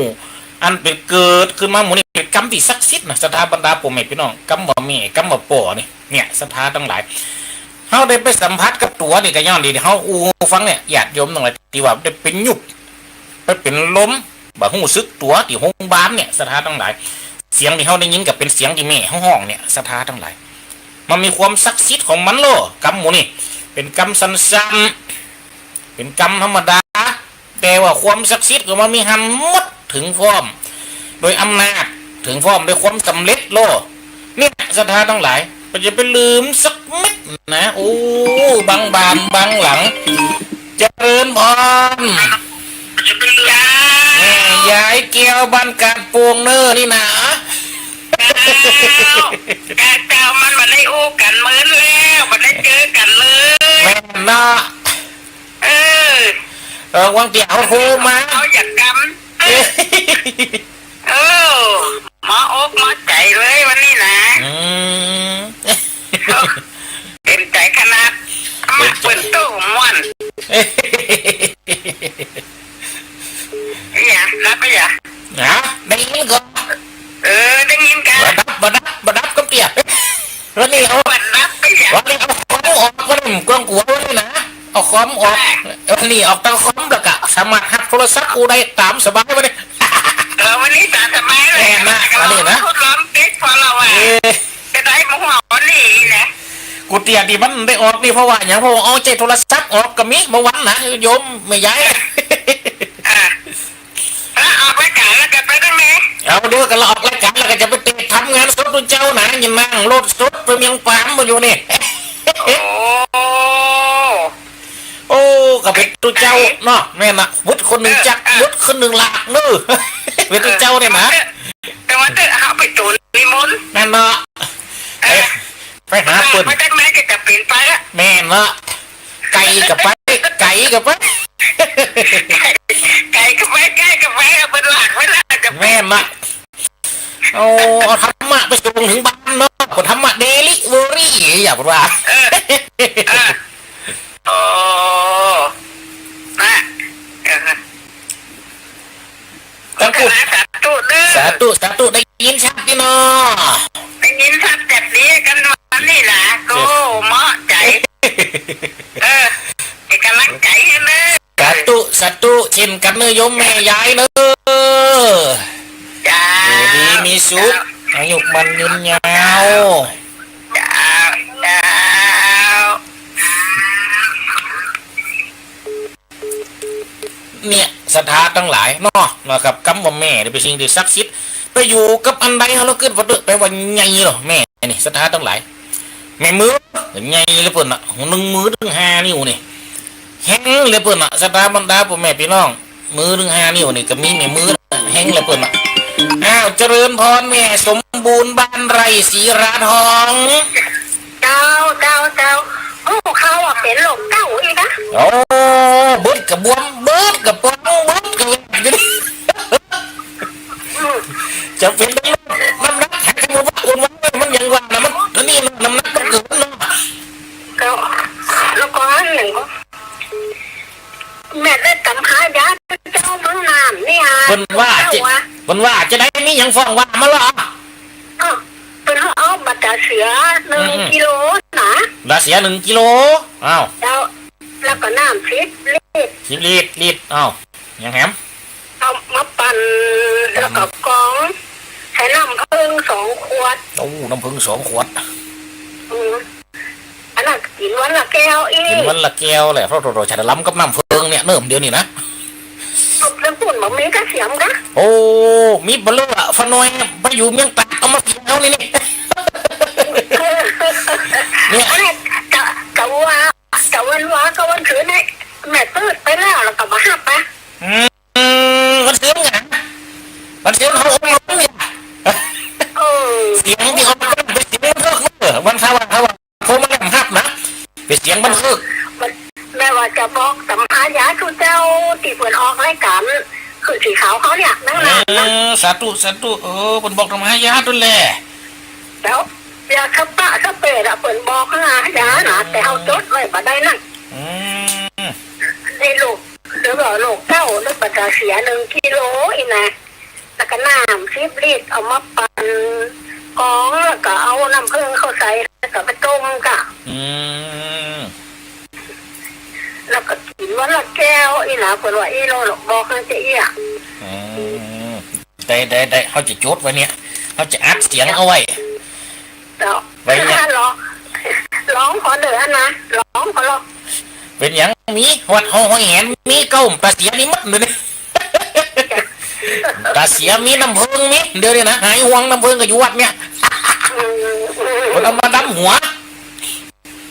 อันเป๋นเกิดขึ้นมาหมู่นี้ เป๋นกำตี้ศักดิ์สิทธิ์นะ ศรัทธาบรรดาป้อแม่ปี้น้อง กำว่าแม่ กำว่าป้อนี่ เนี่ย ศรัทธาตังหลาย เฮาได้ไปสัมผัสกับตั๋วนี่ก็ย้อนดี เฮาอู้ฟังเนี่ย ญาติโยมตังหลาย ตี้ว่าได้เป๋นยุบ ไปเป๋นลม บ่ฮู้สึกตั๋วตี้โฮงบาลเนี่ย ศรัทธาตังหลาย เสียงตี้เฮาได้ยินก็เป๋นเสียงตี้แม่เฮาฮ้องเนี่ย ศรัทธาตังหลาย มันมีความศักดิ์สิทธิ์ของมันโล กำหมู่นี้ เป๋นกำสั้นๆ เป๋นกำธรรมดา แต่ว่าความศักดิ์สิทธิ์ก็มันมีหั้นหมด เถิงพร้อม โดยอำนาจ เถิงพร้อมโดยความสำเร็จโล เนี่ย ศรัทธาตังหลาย บ่จะไปลืมสักเม็ดนะ โอ้ บางบ้านบางหลัง เจริญพร เจ้า แม่ยายแก้วบ้านกาดโป่งเน้อนี่นะ เจ้า เจ้า มันบ่ได้อู้กั๋นเมินแล้ว บ่ได้เจอกั๋นเลย แม่นเนาะ เออ เออ วางตี้เฮาโทรมา เฮาอยากกำ เออ เออ หมออกหมอใจ๋เลยวันนี้นะ อืม เต๋มใจ๋ขนาด มาเปิดตู้ม่วน เอ๊ะ อะหยัง ฮับอะหยัง ฮะ ได้ยิน อมออก อันนี้ออกตางคอมแล้วก็สามารถฮับโทรศัพท์กูได้ต๋ามสบายวันนี้ เออ วันนี้ต๋ามสบายเลย แม่นนะ อันนี้นะ ทดลองเต๊กพอละว่า เอ๊ะ จะได้มาหัววันนี้นะ กูเตี้ยตี้มันได้ออกนี่เพราะว่าหยัง เพราะว่าเอาใจ๊โทรศัพท์ออกก็มีบางวันนะ โยมแม่ยาย อ่ะ แล้วออกรายก๋านแล้วก็ไปได้ไหม เอาเดี๋ยวก็ละออกรายก๋านแล้วก็จะไปเตะทำงานสดตุ๊เจ้านะ ยังนั่งรถสดไปเมียงปานมาอยู่นี่ โอ้ โอ้ ก็เป๋นตุ๊เจ้าเนาะ แม่นนะ วุฒิคนนึ่งจักร เออ เออ วุฒิคนนึ่งหลากเนอะ เป๋นตุ๊เจ้าเนี่ยนะ แต่ว่าเตอะ เอาไปตูนนิมนต์ แม่นเนาะ เออ ไป ไปหาเปิ้น มาจากไหนก็จะเป๋นไปละ แม่นเนาะ ไก๋ก็ไป ไก๋ก็ไป ไก๋ก็ไป ใก้ก็ไป เอาเปิ้นหลากไปละ แม่นเนาะ เอา เอาธรรมะไปส่งเถิงบ้านเนาะ ธรรมะเดลิเวอรี่ อย่างว่า เออ เออ โอ้ นะ เออ ตั้งกู้ สาธุเด้อ สาธุ สาธุ ได้ยินชัดนี่เนาะ ได้ยินชัดแบบนี้กันวันนี้นะ โอ้ เหมาะใจ๋ เออ เป๋นก๋ำลังใจ๋หื้อเน้อ สาธุ สาธุ เช่นกั๋นเน้อโยมแม่ยายเน้อ เจ้า อยู่ดีมีสุข เจ้า อายุมั่นยืนยาว เจ้า เจ้า เนี่ย ศรัทธาตังหลายเนาะ นะครับ กำว่าแม่เนี่ยเป๋นสิ่งตี้ศักดิ์สิทธิ์ ไปอยู่กับอันใดเฮาละกึ๊ดว่าเต๊อะ แป๋ว่าใหญ่เนาะ แม่นี่ ศรัทธาตังหลาย แม่มือ ใหญ่เหลือเปิ้นน่ะ นึ่งมือเถิงห้านิ้วนี่ แฮงเหลือเปิ้นน่ะ ศรัทธาบรรดาป้อแม่ปี้น้อง มือเถิงห้านิ้วนี่ก็มีแม่มือ แฮงเหลือเปิ้นน่ะ อ้าว เจริญพรแม่สมบูรณ์บ้านไร่ศรีราทอง เจ้า เจ้า เจ้า โอ้ เขาอะเป๋นโรคเก๊าอีกนะ โอ้ เบิดกะบวม เบิดกะป๋อง เบิดกะแหวกอยู่นี่ อืม จะเป๋นโรคน้ำหนัก หาหมอว่าคนว่ามันยังว่านะ มัน อันนี้น้ำหนักมันเกินเนาะ ก็ แล้วก็อันหนึ่งก็ แม่ได้ต๋ามหายาเจ้าเมืองน่านเนี่ย เปิ้นว่าจะ เปิ้นว่าจะได้มีหยังฟ้องว่ามาละ อ้าว เปิ้นเอาบัตรต๋าเสือหนึ่ง อืม กิโลนะ ต๋าเสือหนึ่งกิโล อ้าว เจ้า แล้วก็น้ำสิบลิตร สิบลิตร ลิตร อ้าว หยังแหม เอามาปั่น ปั่น แล้วก็กรอง ใส่น้ำผึ้งสองขวด โอ้ น้ำผึ้งสองขวด อืม อันนั้นกิ๋นวันละแก้วอี้ กิ๋นวันละแก้วแหละ เพราะโตๆ ฉันลำกับน้ำผึ้งเนี่ย เนิ่มเดียวนี่นะ เรื่องปุ่นบ่มีกะเสียมกะ โอ้ มีเบลออะ ฝาน้อยอะ ไปอยู่เมียงตาก เอามาเสียเอานี่นี่ เนี่ย อันนี้กะ กะว่า กะวันวา กะวันคืนนี่ แม่ปืดไปแล้ว แล้วก็มาหับไป อืม อืม วันเสาร์ไง วันเสาร์เขาอบรมเนี่ย เออ เสียงตี้เขาอบรมเป๋นเสียงบันทึกเนอะ วันเสาร์อะ เขาอะ โทรมาแนะนำนะ เป๋นเสียงบันทึก แม่ว่าจะบอกต๋ามหายาตุ๊เจ้าตี้เปิ้นออกรายก๋าน คือสีขาวเขาเนี่ย นั่นน่ะ เออ สาธุ สาธุ เออ เปิ้นบอกต๋ามหายาตุ๊แล แล้วยาสะปะสะเปดอะ เปิ้นบอกหายานะ แต่เฮาจดไว้บ่ได้นั่น อืม ไอ้โรค หรือว่าโรคเก๊า หรือบัตรต๋าเสียหนึ่งกิโลอี้นะ แล้วก็น้ำสิบลิตร เอามาปั่นกรอง แล้วก็เอาน้ำผึ้งเข้าใส่ แล้วก็ไปต้มกะ อืม แล้วก็กิ๋นวันละแก้วอี้นะ เปิ้นว่าอี้ โลบอกให้จะอี้อะ อืม ได้ ได้ ได้ เฮาจะจดไว้เนี่ย เฮาจะอัดเสียงเอาไว้ เจ้า ไว้เนี่ย ลอง ลองขอเด้อนะ ลองขอลอง เป๋นหยัง มีวัดห้อง ห้องแหน มีเก๊า ต๋าเสียมีหมดเดี๋ยวนี้ ต๋าเสียมี น้ำผึ้งมี เดี๋ยวนี้นะ หายห่วง น้ำผึ้งก็อยู่วัดเนี่ย อืม เปิ้นเอามาดำหัว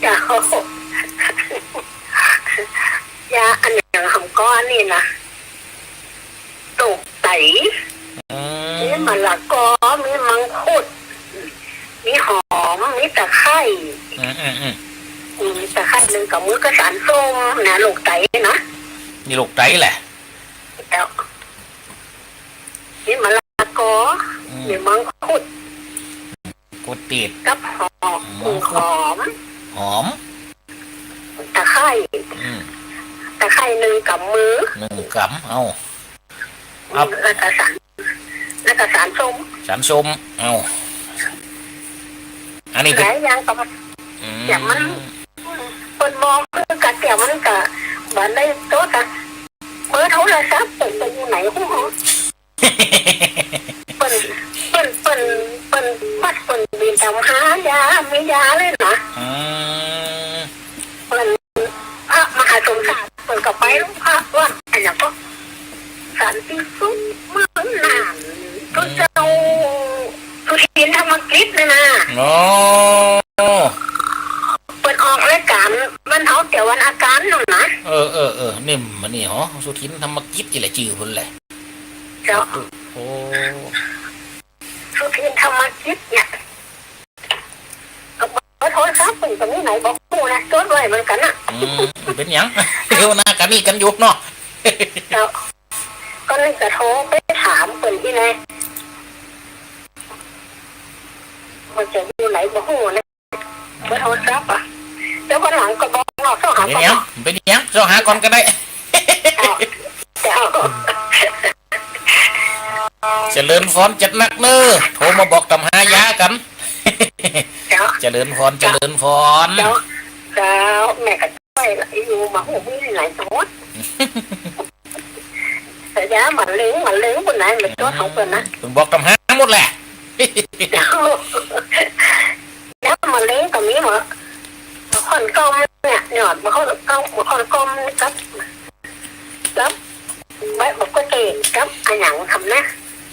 เจ้า ยาอันอย่างหำก้อนนี่นะ โรคไต อืม มีมะละกอ มีมังคุด มีหอม มีตะไคร้ อืม อืม อืม อืม ตะไคร้หนึ่งกำมือก็สารส้มนะ โรคไตนะ มีโรคไตแหละ แล้ว มีมะละกอ อืม มีมังคุด กุดติด กับหอม อืม หอม หอม ตะไคร้ อืม ตะไคร้หนึ่งกำมือ หนึ่งกำ เอา ครับ แล้วก็สาร แล้วก็สารส้ม สารส้ม เอา อันนี้เป๋น หลายอย่างก็ อืม อย่างมัน เอ ปิ้นบอก คือกะเตี้ยมันกะบ่ได้โตดอะ เบอร์โทรศัพท์เปิ้นไปอยู่ไหนฮู้ เปิ้น เปิ้น เปิ้น เปิ้นบัดเปิ้นบินต๋ามหายา มียาเลยนะ อืม เปิ้น พระมหาสมศักดิ์ เปิ้นก็ไปโรงพระวัดอะหยังก็ สันติสุข เมืองน่าน ตุ๊เจ้าสุทินธรรมกิจน่ะนะ อ๋อ เปิ้นออกรายก๋านบรรเทาเตี้ยวันอาการนั่นนะ เออ เออ เออ นี่มันนี่หอ สุทินธรรมกิจนี่แหละจื้อเปิ้นแหละ เจ้า โอ้ สุทินธรรมกิจเนี่ย ก็เบอร์โทรศัพท์เปิ้นก็มีไหนบ่ฮู้นะ จดไว้เหมือนกั๋นน่ะ อืม เป๋นหยัง เดี๋ยวหน้ากั๋นนี่กั๋นอยู่เนาะ เจ้า ก็เลยจะโทรไปถามเปิ้นตี้แล มันจะอยู่ไหนบ่ฮู้นะ เบอร์โทรศัพท์อะ เดี๋ยววันหลังก็บอกเนาะ ต้องหา เป๋นหยัง เป๋นหยัง ต้องหาก่อนก็ได้ เจ้า เจ้า เจริญพรจัดหนักเน้อ โทรมาบอกต๋ามหายากั๋น เจ้า เจริญพร เจริญพร เจ้า เจ้า แม่ก็จ้อยละอยู่มาฮู้มีหลายโต แต่ยามะเร็ง มะเร็งปุ้นนะ แม่นโตของเปิ้นนะ เปิ้นบอกต๋ามหาหมดแหละ เจ้า ยามะเร็งก็มีหมด คนก็เนี่ย ยอด บางคนก็ บางคนก็กับ กับ ใบบักกะเตด กับอะหยังทำนะ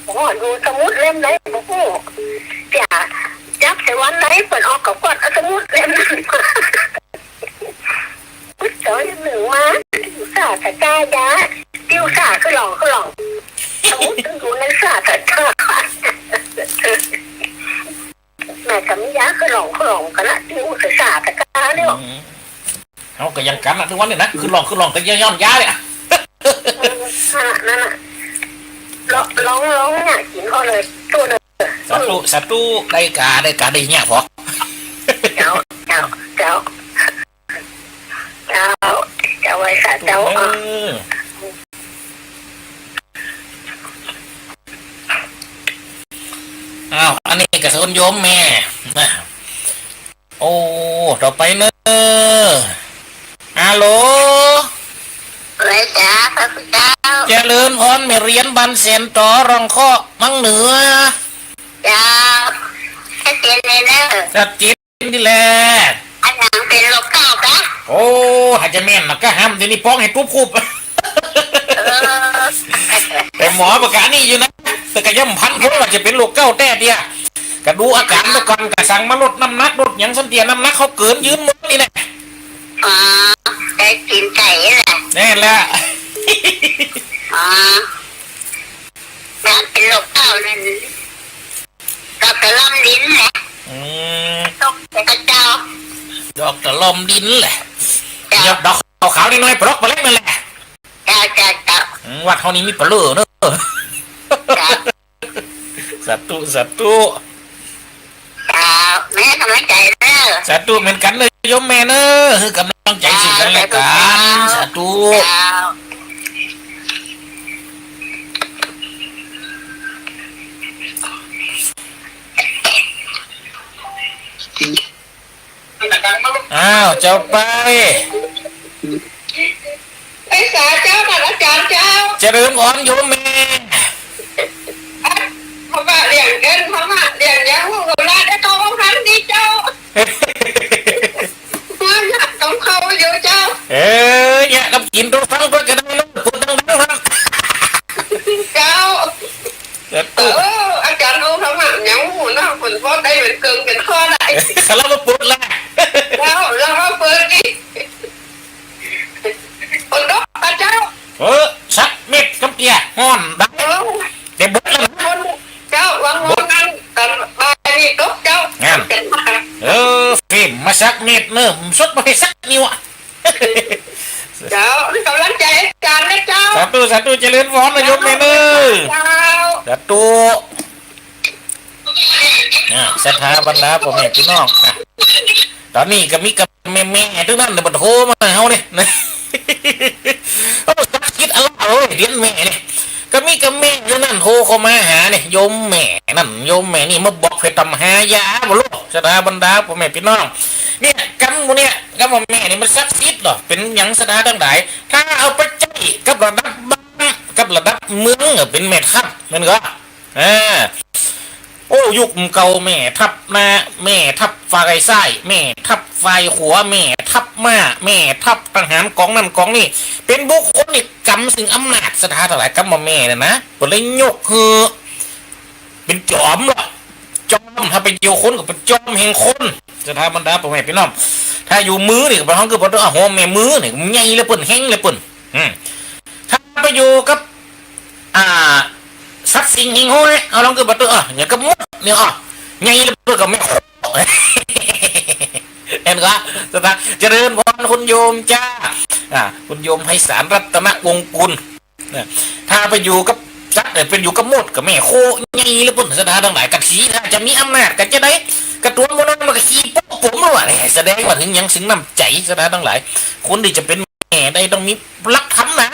โอ้โห ดูสมุดเล่มไหน โอ้โห จะจับใส่วันไหน เปิ้นออกก็กวาดเอาสมุดเล่มนั้นมา พุทธเจ้าหนึ่งมา ติวสาธยายา ติวสาคือหลอง คือหลอง สมุดตึงอยู่ในสาธยายา แม่ก็มียาคือหลอง คือหลองกั๋นนะ ติวสาธยายาเนี่ย อืม เฮาก็ยังกั๋นนะ ตึงวันนี้นะ คือหลอง คือหลอง ก็ย้อนยาเนี่ย อืม อ่ะ นั่นน่ะ ลอง ลอง ลองเนี่ย กิ๋นเอาเลย ตู้เด้อ สาธุ สาธุ ได้กา ได้กา ได้เนี่ยพอ เจ้า เจ้า เจ้า เจ้า เจ้า ไหว้สาเจ้า เออ อ้าว อันนี้ก็เซิญโยมแม่นะ โอ้ ต่อไปเน้อ ฮัลโหล ไหว้จ้า พระคุณเจ้า เจริญพร แม่เหรียญบ้านแสนต๋อ ร้องเคาะเมืองเหนือ เจ้า ชัดเจนเลยเน้อ ชัดเจน นี่แหละ อะหยังเป๋นโรคเก๊าต์กะ โอ้ หาจะแม่นนะกะ ห้ามเดี๋ยวนี้ป้องหื้อตุ๊บคุบ เออ แต่หมอประกาศนี่อยู่นะ แต่ก็ยังบ่ฟันธงว่าจะเป๋นโรคเก๊าต์แต๊เตี้ย ก็ดูอาก๋านซะก่อน ก็สั่งมาลดน้ำหนัก ลดหยังซั่นเตี้ย น้ำหนักเขาเกิ๋นยืนหมดนี่แหละ อ๋อ ได้กิ๋นไก่แหละ แน่นแหละ อ๋อ ถ้าเป๋นโรคเก๊าต์นั่น ดอกตะล่อมดินแหละ อืม ตกแต่กระเจ้า ดอกตะล่อมดินแหละ เจ้า เดี๋ยวดอกขาวๆน้อยๆ ปลอกปลาเล็กนั่นแหละ เจ้า เจ้า เจ้า อืม วัดเฮานี่มีปลาเล่อเน้อ เจ้า สาธุ สาธุ เจ้า แม่กำลังใจ๋เน้อ สาธุเหมือนกั๋นเน้อ โยมแม่เน้อ หื้อกำลังใจ๋ซึ่งกั๋นและกั๋น เจ้า สาธุ เจ้า อ้าว เจ้าไป ไปสาเจ้า ท่านอาจ๋ารย์เจ้า เจริญพรโยมแม่ พระบาทเหรียญเงิน พระบาทเหรียญยัง หัวหน้าได้เข้าห้องน้ำดีเจ้า มาหากับเขาอยู่เจ้า เออ เนี่ย กับกิ๋นตรงฟังก็ได้ลูก พูดดังๆ ครับ เจ้า สาธุ เออ อาจ๋ารย์เอาธรรมะยังหูเนาะ คนบ่ได้เป๋นเกิ่งเป๋นข้อได้ เขาเล่ามาเปิดละ เจ้า เล่ามาเปิดดิ คนดอกพระเจ้า เออ สักเม็ดกำเตี้ย ฮ้อนดัง เออ แต่เบิดแล้วนะ คนเจ้า วางมนต์นั่น ตอนบ่ายนี่ตกเจ้า งั้น เป๋นมา เออ เฟมมาสักเม็ดเนอะ สดบ่ไปสักนิ้วอะ เจ้า มีกำลังใจ๋อาจ๋ารย์นะเจ้า สาธุ สาธุ เจริญพรนะโยมแม่เน้อ เจ้า สาธุ อ่า ศรัทธาบรรดาพ่อแม่พี่น้องนะ ต๋อนนี้ก็มีกับแม่ๆ ตึงนั้นเดี๋ยวมันโทรมาหาเฮาเนี่ยนะ โอ้ สักจิตอาลาเอ้ย เหรียญแม่เนี่ย ก็มีกับแม่ตึงนั้นโทรเข้ามาหาเนี่ย โยมแม่นั่น โยมแม่นี่มาบอกเพิ่นต๋ามหายาบ่ลูก ศรัทธาบรรดาพ่อแม่พี่น้อง เนี่ย กำหมู่เนี่ย กำว่าแม่นี่มันศักดิ์สิทธิ์เนาะ เป๋นหยังศรัทธาตังหลาย ถ้าเอาไปใจ๊กับระดับบ้าน กับระดับเมือง เป๋นแม่ทัพ แม่นก่อ อ่า โอ้ ยุคเก่าแม่ทัพนา แม่ทัพฝ่ายซ้าย แม่ทัพฝ่ายขวา แม่ทัพม้า แม่ทัพทหารก๋องนั้นก๋องนี้ เป๋นบุคคลตี้กำซึ่งอำนาจศรัทธาตังหลาย กำว่าแม่เนี่ยนะ เปิ้นเลยยกหื้อเป๋นจอมเนาะ จอม ถ้าไปอยู่คนก็เป๋นจอมแห่งคน ศรัทธาบรรดาป้อแม่ปี้น้อง ถ้าอยู่มือนี่ก็เป๋นฮ้องคือเป๋น โอ้โห แม่มือนี่ใหญ่เหลือเปิ้น แฮงเหลือเปิ้น อืม ถ้าไปอยู่กับ อ่า สัตว์สิ่งหิ่งห้อย เอาลองคือเป๋น เออ อย่างกับมดเนี่ย อ่ะ ใหญ่เหลือเปิ้นก็แม่โค เห็นก่อ ศรัทธา เจริญพรคุณโยมจ้า อ่า คุณโยมไพศาลรัตนวงศ์กุล นะ ถ้าไปอยู่กับสัตว์เนี่ย เป๋นอยู่กับมดก็แม่โคใหญ่เหลือเปิ้น ศรัทธาตังหลาย กะขี่ ถ้าจะมีอำนาจก็จะได้ กะตั๋วหมู่น้อยมันก็ขี่โป๊ะป๋มแล้วอะ เนี่ย แสดงว่าเถิงหยัง เถิงน้ำใจ๋ ศรัทธาตังหลาย คนตี้จะเป๋นแม่ได้ต้องมีหลักธรรมนะ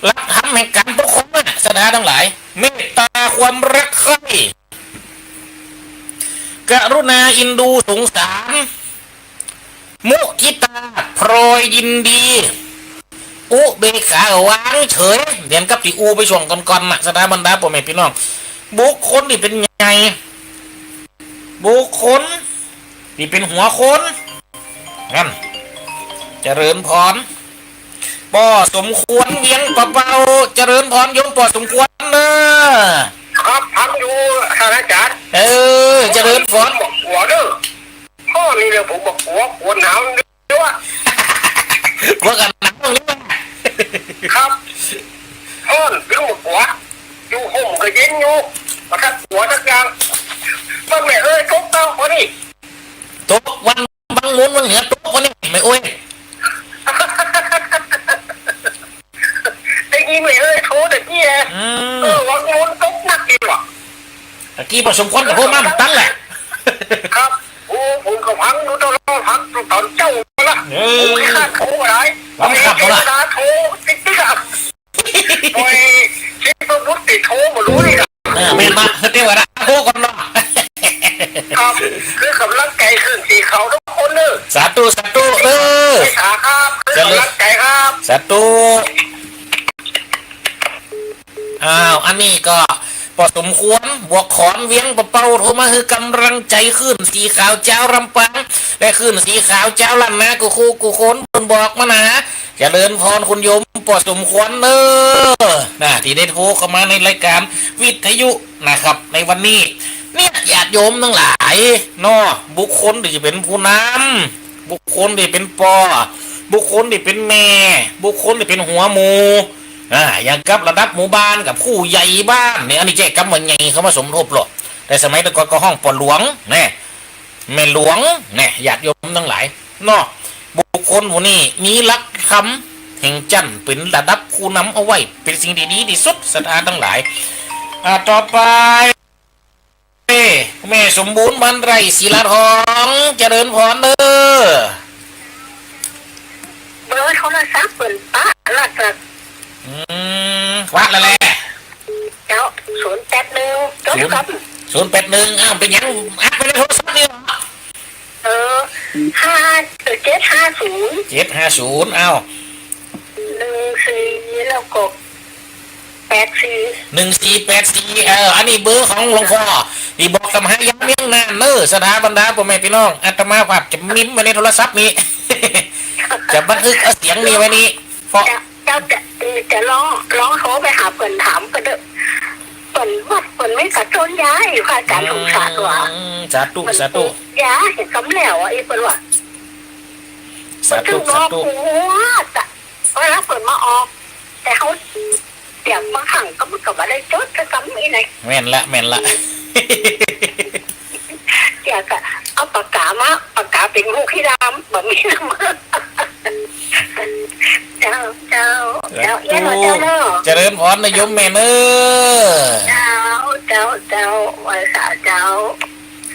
หลักธรรมแห่งก๋านปกครองนะ ศรัทธาตังหลาย เมตตา ความรักใคร่ กรุณา เอ็นดู สงสาร มุทิตา พลอยยินดี อุเบกขา วางเฉย เหมือนกับตี้อู้ไปช่วงก่อนๆ น่ะ ศรัทธาบรรดาป้อแม่ปี้น้อง บุคคลตี้เป๋นใหญ่ บุคคลตี้เป๋นหัวคน นั่น เจริญพร ป้อสมควร เวียงป่าเป้า เจริญพรโยมป้อสมควรเน้อ ครับ ฟังอยู่ ท่านอาจ๋ารย์ เออ เจริญพร บ่กั๋วเน้อ ฮ้อนนี่แหละ ผมบ่กั๋ว กั๋วหนาวเน้อ กั๋วกั๋นหนาวนี่ ครับ ฮ้อน เถิงบ่กั๋ว อยู่ฮ่มก็เย็นอยู่ บ่ต้องกั๋วสักอย่าง เบิ่งแม่เอ้ย ตกเต้าบ่นี่ ตกวัน วังมุนวังเหนือตกวันนี้ แม่เอ้ย ได้ยินแม่เอ้ยโทรตะกี้อะ อืม เออ วังมุนตกหนักดีว่ะ ตะกี้ป้อสมควรก็โทรมาเหมือนกั๋นแหละ ครับ โอ้ ผมก็ฟังอยู่ตลอด ฟังต๋อนเจ๊าละ เออ ผมขี้คร้านโทรบ่ได้ ลำคาญบ่ล่ะ เวลาโทรติ๊กๆ อะ ปล่อยคลิปประมุขติดโทรบ่ฮู้นี่นะ เออ แม่นบ่ เทวดาโทรก่อนเนาะ ครับ คือกำลังใจ๋ขึ้นสีขาวทุกคนเน้อ สาธุ สาธุ เออ สาครับ คือกำลังใจ๋ครับ สาธุ อ้าว อันนี้ก็ป้อสมควร บวกขอน เวียงป่าเป้า โทรมาหื้อกำลังใจ๋คลื่นสีขาวจาวลำปาง และคลื่นสีขาวจาวล้านนากู้คู่กู้คน เปิ้นบอกมานะ เจริญพรคุณโยมป้อสมควรเน้อ นะ ตี้ได้โทรเข้ามาในรายก๋านวิทยุนะครับ ในวันนี้ เนี่ย ญาติโยมตังหลายเนาะ บุคคลตี้จะเป๋นผู้นำ บุคคลตี้เป๋นป้อ บุคคลตี้เป๋นแม่ บุคคลตี้เป๋นหัวหมู่ อ่า อย่างกับระดับหมู่บ้านกับผู้ใหญ่บ้านเนี่ย อันนี้ใจ๊กำว่าใหญ่เข้ามาสมทบโลด แต่สมัยแต่ก่อนก็ฮ้องป้อหลวง แน่ แม่หลวง แน่ ญาติโยมตังหลาย เนาะ บุคคลผู้นี้มีหลักธรรมแห่งจั้นเป๋นระดับผู้นำเอาไว้ เป๋นสิ่งตี้ดีตี้สุด ศรัทธาตังหลาย อ่า ต่อไป แม่สมบูรณ์ บ้านไร่ ศิลาทอง เจริญพรเน้อ เบอร์โทรศัพท์เปิ้นปะละจ้ะ อืม ปะแล้วแหละ เจ้า ศูนย์แปดหนึ่ง ศูนย์ ศูนย์แปดหนึ่ง อ้าว เป๋นหยัง อัดไว้ในโทรศัพท์นี่เหรอ เออ ห้า เออ เจ็ดห้าศูนย์ เจ็ดห้าศูนย์ อ้าว หนึ่งสี่ แล้วก็ แปดสี่ หนึ่งสี่แปดสี่ เออ อันนี้เบอร์ของหลวงป้อ ตี้บอกตำหายามเมืองน่านเน้อ ศรัทธาบรรดาป้อแม่ปี้น้อง อาตมาภาพจะเมมไว้ในโทรศัพท์นี่ จะบันทึกเอาเสียงนี่ไว้นี่ เพราะ เจ้า เจ้าจะ จะลอง ลองโทรไปหาเปิ้นถามเปิ้นเด้อ เปิ้นว่าเปิ้นไม่กระต้นยาอยู่ค่ะ อาจ๋ารย์สงสารว่ะ อืม สาธุ เปิ้น สาธุ ยาเห็นกำแล้วอ่ะ อีเปิ้นว่า สาธุ เปิ้นถึงบอก สาธุ หัวจ้ะ เวลาเปิ้นมาออก แต่เฮา เดี๋ยวบางครั้งก็มันก็บ่ได้จดซะซ้ำอีไหน แม่นละ แม่นละ เดี๋ยวก็เอาปากกามา ปากกาเป๋นฮูกที่ดำ บ่มีน้ำ เจ้า เจ้า เจ้า สาธุ เอี้ยเนาะ เจ้าเนาะ เจริญพรนะโยมแม่เน้อ เจ้า เจ้า เจ้า ไหว้สาเจ้า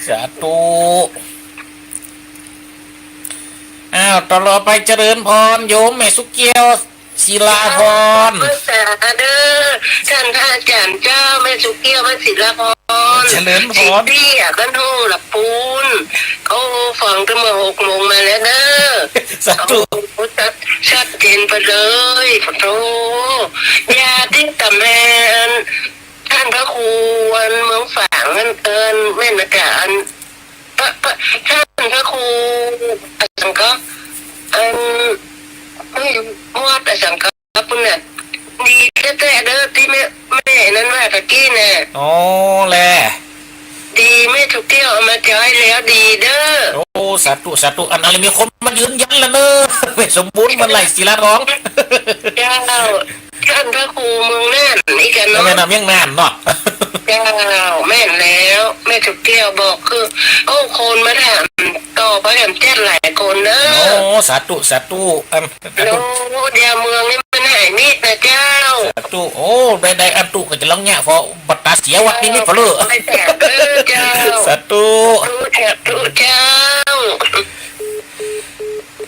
สาธุ อ้าว ต่อไปเจริญพรโยมแม่สุกแก้ว ศิลาพร เจ้า สาธุเด้อ ท่านพระอาจ๋ารย์เจ้า แม่สุกแก้ว วัดศิลาพร เจริญพร สิทธิ์เตี้ย บ้านโฮงละปูน โอ้ ฟังตั้งเมื่อหกโมงมาแล้วเน่อ สาธุ โอ้ ชัด ชัดเจนไปเลย โธ่ ยาตี้ต๋ำแหอัน ต้านพระครูอันเมืองฝางอัน เอิ้นแม่นนะกะ อัน พระ พระ ต้านพระครูอะหยังก็ อัน เฮ้ย วัดอะหยังก็ ปุ้นน่ะ ดีแต๊ๆ เด้อ ตี้แม่ แม่นั้นว่าตะกี้น่ะ อ๋อ แล ดี แม่ถูกเตี้ยวเอามาใจ๊แล้ว ดีเด้อ โอ้ สาธุ สาธุ อัน อันนี้มีคนมายืนยันแล้วเน่อ แม่สมบูรณ์ วันไหลศิลาทอง เจ้า ต้านพระครูเมืองน่านนี่กั๋นเนาะ แม่นำเมืองน่านเนาะ เจ้า แม่นแล้ว แม่ถูกเตี้ยวบอกคือ โอ้ คนมาถามต่อพระแหมแจ๊ดหลายคนเน่อ โอ้ สาธุ สาธุ อัน สาธุ โอ้ เดี๋ยวเมืองนี่มันหายมิดนะเจ้า สาธุ โอ้ ได้ ได้อันตุก็จะลองเนี่ย เพราะบัตตาเสียวัดนี้มิดเผลอ ไปแจกเด้อเจ้า สาธุ สาธุ สาธุเจ้า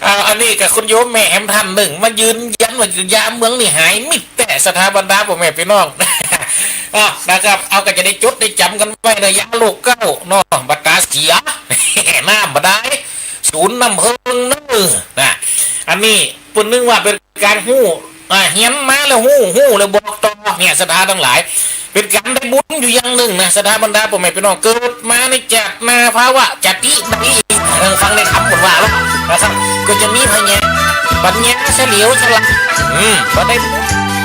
อ่า อันนี้ก็คุณโยมแม่แอมท่านนึ่ง มายืนยันว่ายาเมืองนี่หายมิดแต๊ ศรัทธาบรรดาป้อแม่ปี้น้อง อ่ะ นะครับ เอาก็จะได้จดได้จ๋ำกั๋นไว้เน่อ ยาโรคเก๊าเนาะ บัตตาเสีย น้ำบ่ดาย สูนน้ำเพิงเน่อ นะ อันนี้เปิ้นนึกว่าเป๋นก๋านฮู้ อ่า เฮียนมาแล้วฮู้ ฮู้แล้วบอกต่อ เนี่ย ศรัทธาตังหลาย เป๋นก๋านได้บุญอยู่อย่างนึ่งนะ ศรัทธาบรรดาป้อแม่ปี้น้อง เกิดมาในจาตินาภาวะจาติใด เออ ฟังในธรรมเปิ้นว่าแล้วนะครับ ก็จะมีปัญญา ปัญญาเฉลียวฉลาด อืม ก็ได้บุญ